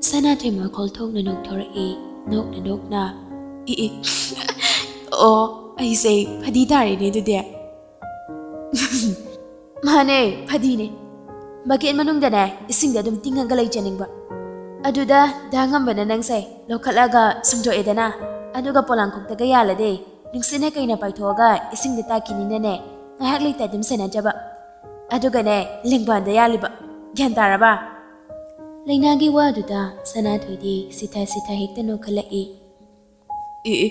ꯁꯅꯥꯊꯣꯏ ꯃꯈꯣꯜ ꯊꯣꯛꯅ ꯅꯣꯛꯊꯣꯔꯛꯏ, ꯅꯣꯛꯅ ꯅꯣꯛꯅ꯫ "E, E. ꯑꯣ, ꯑꯩꯁꯦ ꯐꯗꯤ ꯇꯥꯔꯦꯅꯦ ꯑꯗꯨꯗꯤ꯫" "ꯃꯥꯅꯦ, ꯐꯗꯤꯅꯦ꯫ ꯕꯀꯦꯠ ꯃꯅꯨꯡꯗꯅꯦ ꯏꯁꯤꯡꯗ ꯑꯗꯨꯝ ꯇꯤꯡꯉꯒ ꯂꯩꯖꯅꯤꯡꯕ꯫ ꯑꯗꯨꯗ ꯗꯥ ꯉꯝꯕꯅ ꯅꯪꯁꯦ ꯂꯧꯈꯠꯂꯒ ꯁꯨꯝꯗꯣꯛꯑꯦꯗꯅ, ꯑꯗꯨꯒ ꯄꯣꯂꯥꯡꯈꯣꯛꯇꯒ ꯌꯥꯜꯂꯗꯤ ꯅꯨꯡꯁꯤꯠꯅ ꯀꯩꯅ ꯄꯥꯏꯊꯣꯛꯑꯒ ꯏꯁꯤꯡꯗ ꯇꯥꯈꯤꯅꯤꯅꯅꯦ, ꯉꯥꯏꯍꯥꯛ ꯂꯩꯇ ꯑꯗꯨꯝ ꯁꯦꯟꯅꯖꯕ꯫ ꯑꯗꯨꯒꯅꯦ, ꯂꯤꯡꯕꯥꯟꯗ ꯌꯥꯜꯂꯤꯕ꯫ ꯒ꯭ꯌꯥꯟ ꯇꯥꯔꯕ?" ꯂꯩꯅꯥꯒꯤ ꯋꯥꯗꯨꯗ ꯁꯅꯥꯊꯣꯏꯗꯤ ꯁꯤꯊ ꯁꯤꯊ ꯍꯦꯛꯇ ꯅꯣꯛꯈꯠꯂꯛꯏ꯫ "ꯑꯦ, ꯑꯦ,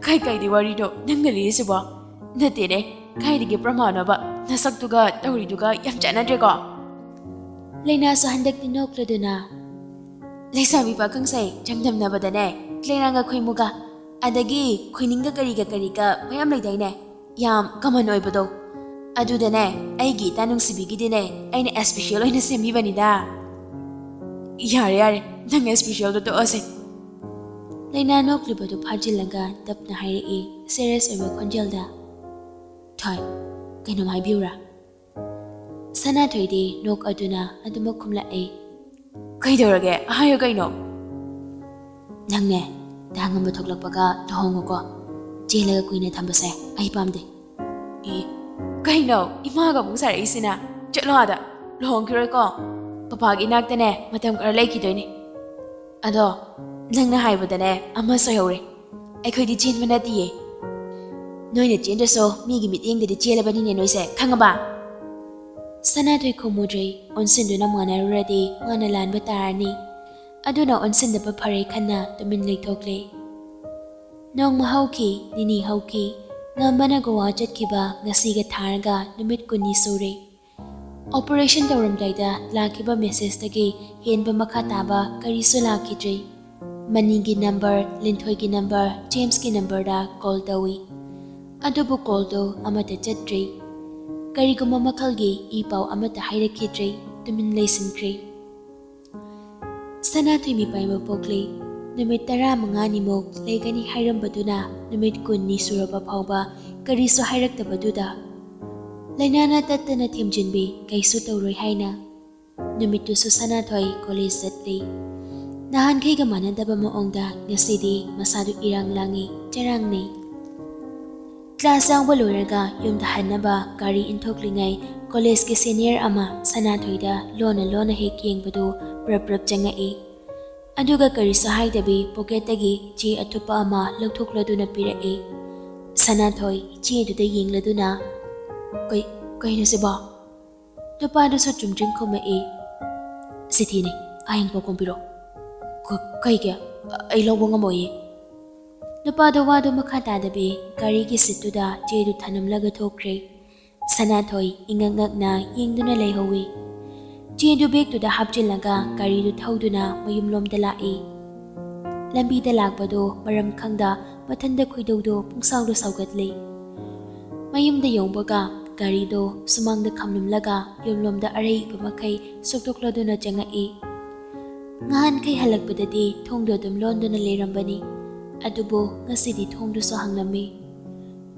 ꯀꯥꯏ ꯀꯥꯏꯗꯤ ꯋꯥꯔꯤꯅꯣ ꯅꯪꯅ ꯂꯤꯔꯤꯁꯤꯕꯣ? ꯅꯠꯇꯦꯅꯦ, ꯀꯥꯏꯗꯒꯤ ꯄ꯭ꯔꯃꯥꯟꯅꯣꯕ? ꯅꯁꯛꯇꯨꯒ ꯇꯧꯔꯤꯗꯨꯒ ꯌꯥꯝ ꯆꯥꯟꯅꯗ꯭ꯔꯦꯀꯣ?" ꯂꯩꯅꯥꯁꯨ ꯍꯟꯗꯛꯇꯤ ꯅꯣꯛꯂꯗꯨꯅ, "ꯂꯩꯁꯥꯕꯤ ꯄꯥꯈꯪꯁꯦ ꯆꯥꯡꯗꯝꯅꯕꯗꯅꯦ, ꯀ꯭ꯂꯦꯔꯥꯒ ꯈꯣꯏꯃꯨꯒ, ꯑꯗꯒꯤ ꯈꯣꯏꯅꯤꯡꯒ ꯀꯔꯤꯒ ꯀꯔꯤꯒ ꯃꯌꯥꯝ ꯂꯩꯗꯥꯏꯅꯦ, ꯌꯥꯝ ꯀꯃꯟ ꯑꯣꯏꯕꯗꯣ, ꯑꯗꯨꯗꯅꯦ, ꯑꯩꯒꯤ ꯏꯇꯥ ꯅꯨꯡꯁꯤꯕꯤꯒꯤꯗꯤꯅꯦ, ꯑꯩꯅ ꯏꯁꯄꯤꯁꯦꯜ ꯑꯣꯏꯅ ꯁꯦꯝꯕꯤꯕꯅꯤꯗ꯫" "ꯌꯥꯔꯦ, ꯌꯥꯔꯦ, ꯅꯪ ꯏꯁꯄꯤꯁꯦꯜꯗꯣ ꯇꯣꯛꯑꯁꯦ꯫" ꯂꯩꯅꯥ ꯅꯣꯛꯂꯤꯕꯗꯨ ꯐꯥꯖꯤꯜꯂꯒ ꯇꯞꯅ ꯍꯥꯏꯔꯛꯏ, ꯁꯦꯔꯤꯌꯁ ꯑꯣꯏꯕ ꯈꯣꯟꯖꯦꯜꯗ, "ꯊꯣꯏ, ꯀꯩꯅꯣꯝ ꯍꯥꯏꯕꯤꯌꯨꯔꯥ?" ꯁꯅꯥꯊꯣꯏꯗꯤ ꯅꯣꯛꯑꯗꯨꯅ ꯑꯗꯨꯃꯛ ꯈꯨꯝꯂꯛꯏ, "ꯀꯩꯗꯧꯔꯒꯦ? ꯍꯥꯏꯌꯨ ꯀꯩꯅꯣ꯫" "ꯅꯪꯅꯦ, ꯇꯥꯡ ꯑꯃ ꯊꯣꯛꯂꯛꯄꯒ ꯂꯨꯍꯣꯡꯉꯨꯀꯣ꯫ ꯆꯦꯜꯂꯒ ꯀꯨꯏꯅ ꯊꯝꯕꯁꯦ ꯑꯩ ꯄꯥꯝꯗꯦ꯫" "ꯑꯦ, ꯀꯩꯅꯣ ꯏꯃꯥꯒ ꯑꯃꯨꯛ ꯁꯥꯔꯛꯏꯁꯤꯅ? ꯆꯠꯂꯣ ꯑꯥꯗ, ꯂꯨꯍꯣꯡꯈꯤꯔꯣꯏꯀꯣ꯫ ꯄꯄꯥꯒꯤ ꯏꯅꯥꯛꯇꯅꯦ ꯃꯇꯝ ꯈꯔ ꯂꯩꯈꯤꯗꯣꯏꯅꯦ꯫ ꯑꯗꯣ ꯅꯪꯅ ꯍꯥꯏꯕꯗꯅꯦ ꯑꯃ ꯁꯣꯏꯍꯧꯔꯦ꯫ ꯑꯩꯈꯣꯏꯗꯤ ꯆꯦꯟꯕ ꯅꯠꯇꯤꯌꯦ꯫ ꯅꯣꯏꯅ ꯆꯦꯟꯗ꯭ꯔꯁꯨ ꯃꯤꯒꯤ ꯃꯤꯠꯌꯦꯡꯗꯗꯤ ꯆꯦꯜꯂꯕꯅꯤꯅꯦ ꯅꯣꯏꯁꯦ, ꯈꯪꯉꯕ?" ꯁꯅꯥꯊꯣꯏ ꯈꯨꯝꯃꯨꯗ꯭ꯔꯦ꯫ ꯑꯣꯟꯁꯤꯟꯗꯨꯅ ꯃꯥꯟꯅꯔꯨꯔꯗꯤ ꯃꯥꯅ ꯂꯥꯟꯕ ꯇꯥꯔꯅꯤ꯫ ꯑꯗꯨꯅ ꯑꯣꯟꯁꯤꯟꯗꯕ ꯐꯔꯦ ꯈꯟꯅ ꯇꯨꯃꯤꯟ ꯂꯩꯊꯣꯛꯂꯦ꯫ ꯅꯣꯡꯃ ꯍꯧꯈꯤ, ꯅꯤꯅꯤ ꯍꯧꯈꯤ꯫ ꯉꯝꯕꯅ ꯒꯣꯋꯥ ꯆꯠꯈꯤꯕ ꯉꯁꯤꯒ ꯊꯥꯔꯒ ꯅꯨꯃꯤꯠ ꯀꯨꯟꯅꯤ ꯁꯨꯔꯦ꯫ ꯑꯣꯄꯔꯦꯁꯟ ꯇꯧꯔꯝꯗꯥꯏꯗ ꯂꯥꯛꯈꯤꯕ ꯃꯦꯁꯦꯖꯇꯒꯤ ꯍꯦꯟꯕ ꯃꯈꯥ ꯇꯥꯕ ꯀꯔꯤꯁꯨ ꯂꯥꯛꯈꯤꯗ꯭ꯔꯦ꯫ ꯃꯅꯤꯒꯤ ꯅꯝꯕꯔ, ꯂꯤꯟꯊꯣꯏꯒꯤ ꯅꯝꯕꯔ, ꯖꯦꯝꯁꯀꯤ ꯅꯝꯕꯔꯗ ꯀꯣꯜ ꯇꯧꯏ꯫ ꯑꯗꯨꯕꯨ ꯀꯣꯜꯗꯨ ꯑꯃꯠꯇ ꯆꯠꯇ꯭ꯔꯦ꯫ ꯀꯔꯤꯒꯨꯝꯕ ꯃꯈꯜꯒꯤ ꯏ ꯄꯥꯎ ꯑꯃꯠꯇ ꯍꯥꯏꯔꯛꯈꯤꯗ꯭ꯔꯦ꯫ ꯇꯨꯃꯤꯟ ꯂꯩꯁꯤꯟꯈ꯭ꯔꯦ꯫ ꯁꯅꯥꯊꯣꯏ ꯃꯤꯄꯥꯏꯕ ꯄꯣꯛꯂꯦ꯫ ꯅꯨꯃꯤꯠ ꯇꯔꯥꯃꯉꯥꯅꯤꯃꯨꯛ ꯂꯩꯒꯅꯤ ꯍꯥꯏꯔꯝꯕꯗꯨꯅ ꯅꯨꯃꯤꯠ ꯀꯨꯟꯅꯤ ꯁꯨꯔꯕ ꯐꯥꯎꯕ ꯀꯔꯤꯁꯨ ꯍꯥꯏꯔꯛꯇꯕꯗꯨꯗ ꯂꯩꯅꯥꯅ ꯇꯠꯇꯅ ꯊꯦꯝꯖꯤꯟꯕꯤ, ꯀꯩꯁꯨ ꯇꯧꯔꯣꯏ ꯍꯥꯏꯅ꯫ ꯅꯨꯃꯤꯠꯇꯨꯁꯨ ꯁꯅꯥꯊꯣꯏ ꯀꯣꯂꯦꯖ ꯆꯠꯂꯤ꯫ ꯅꯍꯥꯟꯈꯩꯒ ꯃꯥꯟꯅꯗꯕ ꯃꯑꯣꯡꯗ ꯉꯁꯤꯗꯤ ꯃꯁꯥꯗꯨ ꯏꯔꯥꯡ ꯂꯥꯡꯉꯤ, ꯆꯔꯥꯡꯅꯩ꯫ ꯀ꯭ꯂꯥꯁ ꯌꯥꯎꯕ ꯂꯣꯏꯔꯒ ꯌꯨꯝꯗ ꯍꯟꯅꯕ ꯒꯥꯔꯤ ꯏꯟꯊꯣꯛꯂꯤꯉꯩ ꯀꯣꯂꯦꯖꯀꯤ ꯁꯦꯅꯤꯌꯔ ꯑꯃ ꯁꯅꯥꯊꯣꯏꯗ ꯂꯣꯟꯅ ꯂꯣꯟꯅ ꯍꯦꯛ ꯌꯦꯡꯕꯗꯨ ꯄ꯭ꯔꯞ ꯄ꯭ꯔꯞ ꯆꯪꯉꯛꯏ꯫ ꯑꯗꯨꯒ ꯀꯔꯤꯁꯨ ꯍꯥꯏꯗꯕꯤ ꯄꯣꯀꯦꯠꯇꯒꯤ ꯆꯦ ꯑꯊꯨꯞꯄ ꯑꯃ ꯂꯧꯊꯣꯛꯂꯗꯨꯅ ꯄꯤꯔꯛꯏ꯫ ꯁꯅꯥꯊꯣꯏ ꯆꯦꯗꯨꯗ ꯌꯦꯡꯂꯗꯨꯅ, "ꯀꯩ-, ꯀꯩꯅꯣ ꯁꯤꯕꯣ?" ꯅꯨꯄꯥꯗꯨꯁꯨ ꯆꯨꯝꯗ꯭ꯔꯤꯡ ꯈꯨꯝꯃꯛꯏ, "ꯆꯤꯊꯤꯅꯤ, ꯑꯍꯤꯡ ꯄꯥꯎꯈꯨꯝ ꯄꯤꯔꯣ꯫" "ꯀ-, ꯀꯩꯒꯤ? ꯑꯩ ꯂꯧꯕ ꯉꯝꯃꯣꯏꯌꯦ꯫" ꯅꯨꯄꯥꯗꯣ ꯋꯥꯗꯣ ꯃꯈꯥ ꯇꯥꯗꯕꯤ ꯒꯥꯔꯤꯒꯤ ꯁꯤꯠꯇꯨꯗ ꯆꯦꯗꯨ ꯊꯅꯝꯂꯒ ꯊꯣꯛꯈ꯭ꯔꯦ꯫ ꯁꯅꯥꯊꯣꯏ ꯏꯉꯛ ꯉꯛꯅ ꯌꯦꯡꯗꯨꯅ ꯂꯩꯍꯧꯏ꯫ ꯆꯦꯗꯨ ꯕꯦꯒꯇꯨꯗ ꯍꯥꯞꯆꯤꯜꯂꯒ ꯒꯥꯔꯤꯗꯨ ꯊꯧꯗꯨꯅ ꯃꯌꯨꯝꯂꯣꯝꯗ ꯂꯥꯛꯏ꯫ ꯂꯝꯕꯤꯗ ꯂꯥꯛꯄꯗꯣ ꯃꯔꯝ ꯈꯪꯗ ꯃꯊꯟꯗ ꯈꯣꯏꯗꯧꯗꯣ ꯄꯨꯡꯁꯥꯎꯗ ꯁꯥꯎꯒꯠꯂꯤ꯫ ꯃꯌꯨꯝꯗ ꯌꯧꯕꯒ ꯒꯥꯔꯤꯗꯣ ꯁꯨꯃꯥꯡꯗ ꯈꯥꯝꯂꯝꯂꯒ ꯌꯨꯝꯂꯣꯝꯗ ꯑꯔꯩꯕ ꯃꯈꯩ ꯁꯣꯛꯇꯣꯛꯂꯗꯨꯅ ꯆꯪꯉꯛꯏ꯫ ꯉꯍꯥꯟꯈꯩ ꯍꯜꯂꯛꯄꯗꯗꯤ ꯊꯣꯡꯗꯣ ꯑꯗꯨꯝ ꯂꯣꯟꯗꯨꯅ ꯂꯩꯔꯝꯕꯅꯤ꯫ ꯑꯗꯨꯕꯨ ꯉꯁꯤꯗꯤ ꯊꯣꯡꯗꯨꯁꯨ ꯍꯥꯡꯂꯝꯃꯤ꯫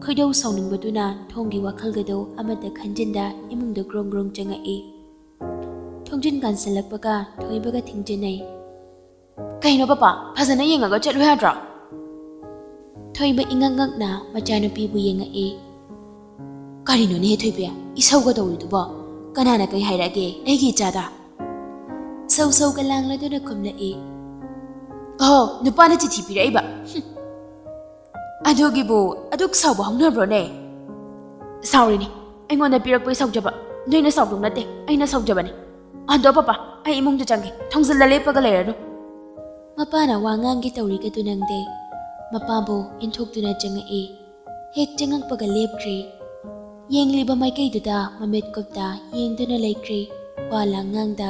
ꯈꯣꯏꯗꯧ ꯁꯥꯎꯅꯤꯡꯕꯗꯨꯅ ꯊꯣꯡꯒꯤ ꯋꯥꯈꯜꯒꯗꯣ ꯑꯃꯠꯇ ꯈꯟꯖꯤꯟꯗ ꯏꯃꯨꯡꯗ ꯒ꯭ꯔꯣꯡ ꯒ꯭ꯔꯣꯡ ꯆꯪꯉꯛꯏ꯫ ꯊꯣꯡꯖꯤꯟ ꯀꯥꯟꯁꯤꯜꯂꯛꯄꯒ ꯊꯣꯏꯕꯒ ꯊꯦꯡꯖꯤꯟꯅꯩ꯫ "ꯀꯩꯅꯣ ꯄꯄꯥ, ꯐꯖꯅ ꯌꯦꯡꯉꯒ ꯆꯠꯂꯨ ꯌꯥꯗ꯭ꯔꯣ?" ꯊꯣꯏꯕ ꯏꯉꯛ ꯉꯛꯅ ꯃꯆꯥꯅꯨꯄꯤꯕꯨ ꯌꯦꯡꯉꯛꯏ꯫ "ꯀꯔꯤꯅꯣꯅꯦ ꯊꯣꯏꯕꯤ, ꯏꯁꯧꯒ ꯇꯧꯔꯤꯗꯨꯕꯣ? ꯀꯅꯥꯅ ꯀꯩ ꯍꯥꯏꯔꯛꯑꯒꯦ ꯑꯩꯒꯤ ꯏꯆꯥꯗ?" ꯁꯧ ꯁꯧꯒ ꯂꯥꯡꯂꯗꯨꯅ ꯈꯨꯝꯂꯛꯏ꯫ "ꯑꯍꯣ, ꯅꯨꯄꯥꯅ ꯆꯤꯊꯤ ꯄꯤꯔꯛꯏꯕ꯫ ꯍꯨꯝ꯫ ꯑꯗꯨꯒꯤꯕꯨ ꯑꯗꯨꯛ ꯁꯥꯎꯕ ꯍꯧꯅꯕ꯭ꯔꯣꯅꯦ?" "ꯁꯥꯎꯔꯤꯅꯤ꯫ ꯑꯩꯉꯣꯟꯗ ꯄꯤꯔꯛꯄꯩ ꯁꯥꯎꯖꯕ꯫ ꯅꯣꯏꯅ ꯁꯥꯎꯗꯧ ꯅꯠꯇꯦ, ꯑꯩꯅ ꯁꯥꯎꯖꯕꯅꯤ꯫ ꯑꯗꯣ ꯄꯄꯥ, ꯑꯩ ꯏꯃꯨꯡꯗ ꯆꯪꯒꯦ꯫ ꯊꯣꯡꯖꯤꯜꯗ ꯂꯦꯞꯄꯒ ꯂꯩꯔꯅꯨ꯫" ꯃꯄꯥꯅ ꯋꯥ ꯉꯥꯡꯒꯦ ꯇꯧꯔꯤꯒꯗꯨ ꯅꯪꯗꯦ꯫ ꯃꯄꯥꯕꯨ ꯏꯟꯊꯣꯛꯇꯨꯅ ꯆꯪꯉꯛꯏ꯫ ꯍꯦꯛ ꯆꯪꯉꯛꯄꯒ ꯂꯦꯞꯈ꯭ꯔꯦ꯫ ꯌꯦꯡꯂꯤꯕ ꯃꯥꯏꯀꯩꯗꯨꯗ ꯃꯃꯤꯠ ꯀꯨꯞꯇ ꯌꯦꯡꯗꯨꯅ ꯂꯩꯈ꯭ꯔꯦ꯫ ꯋꯥ ꯂꯥꯡ ꯉꯥꯡꯗ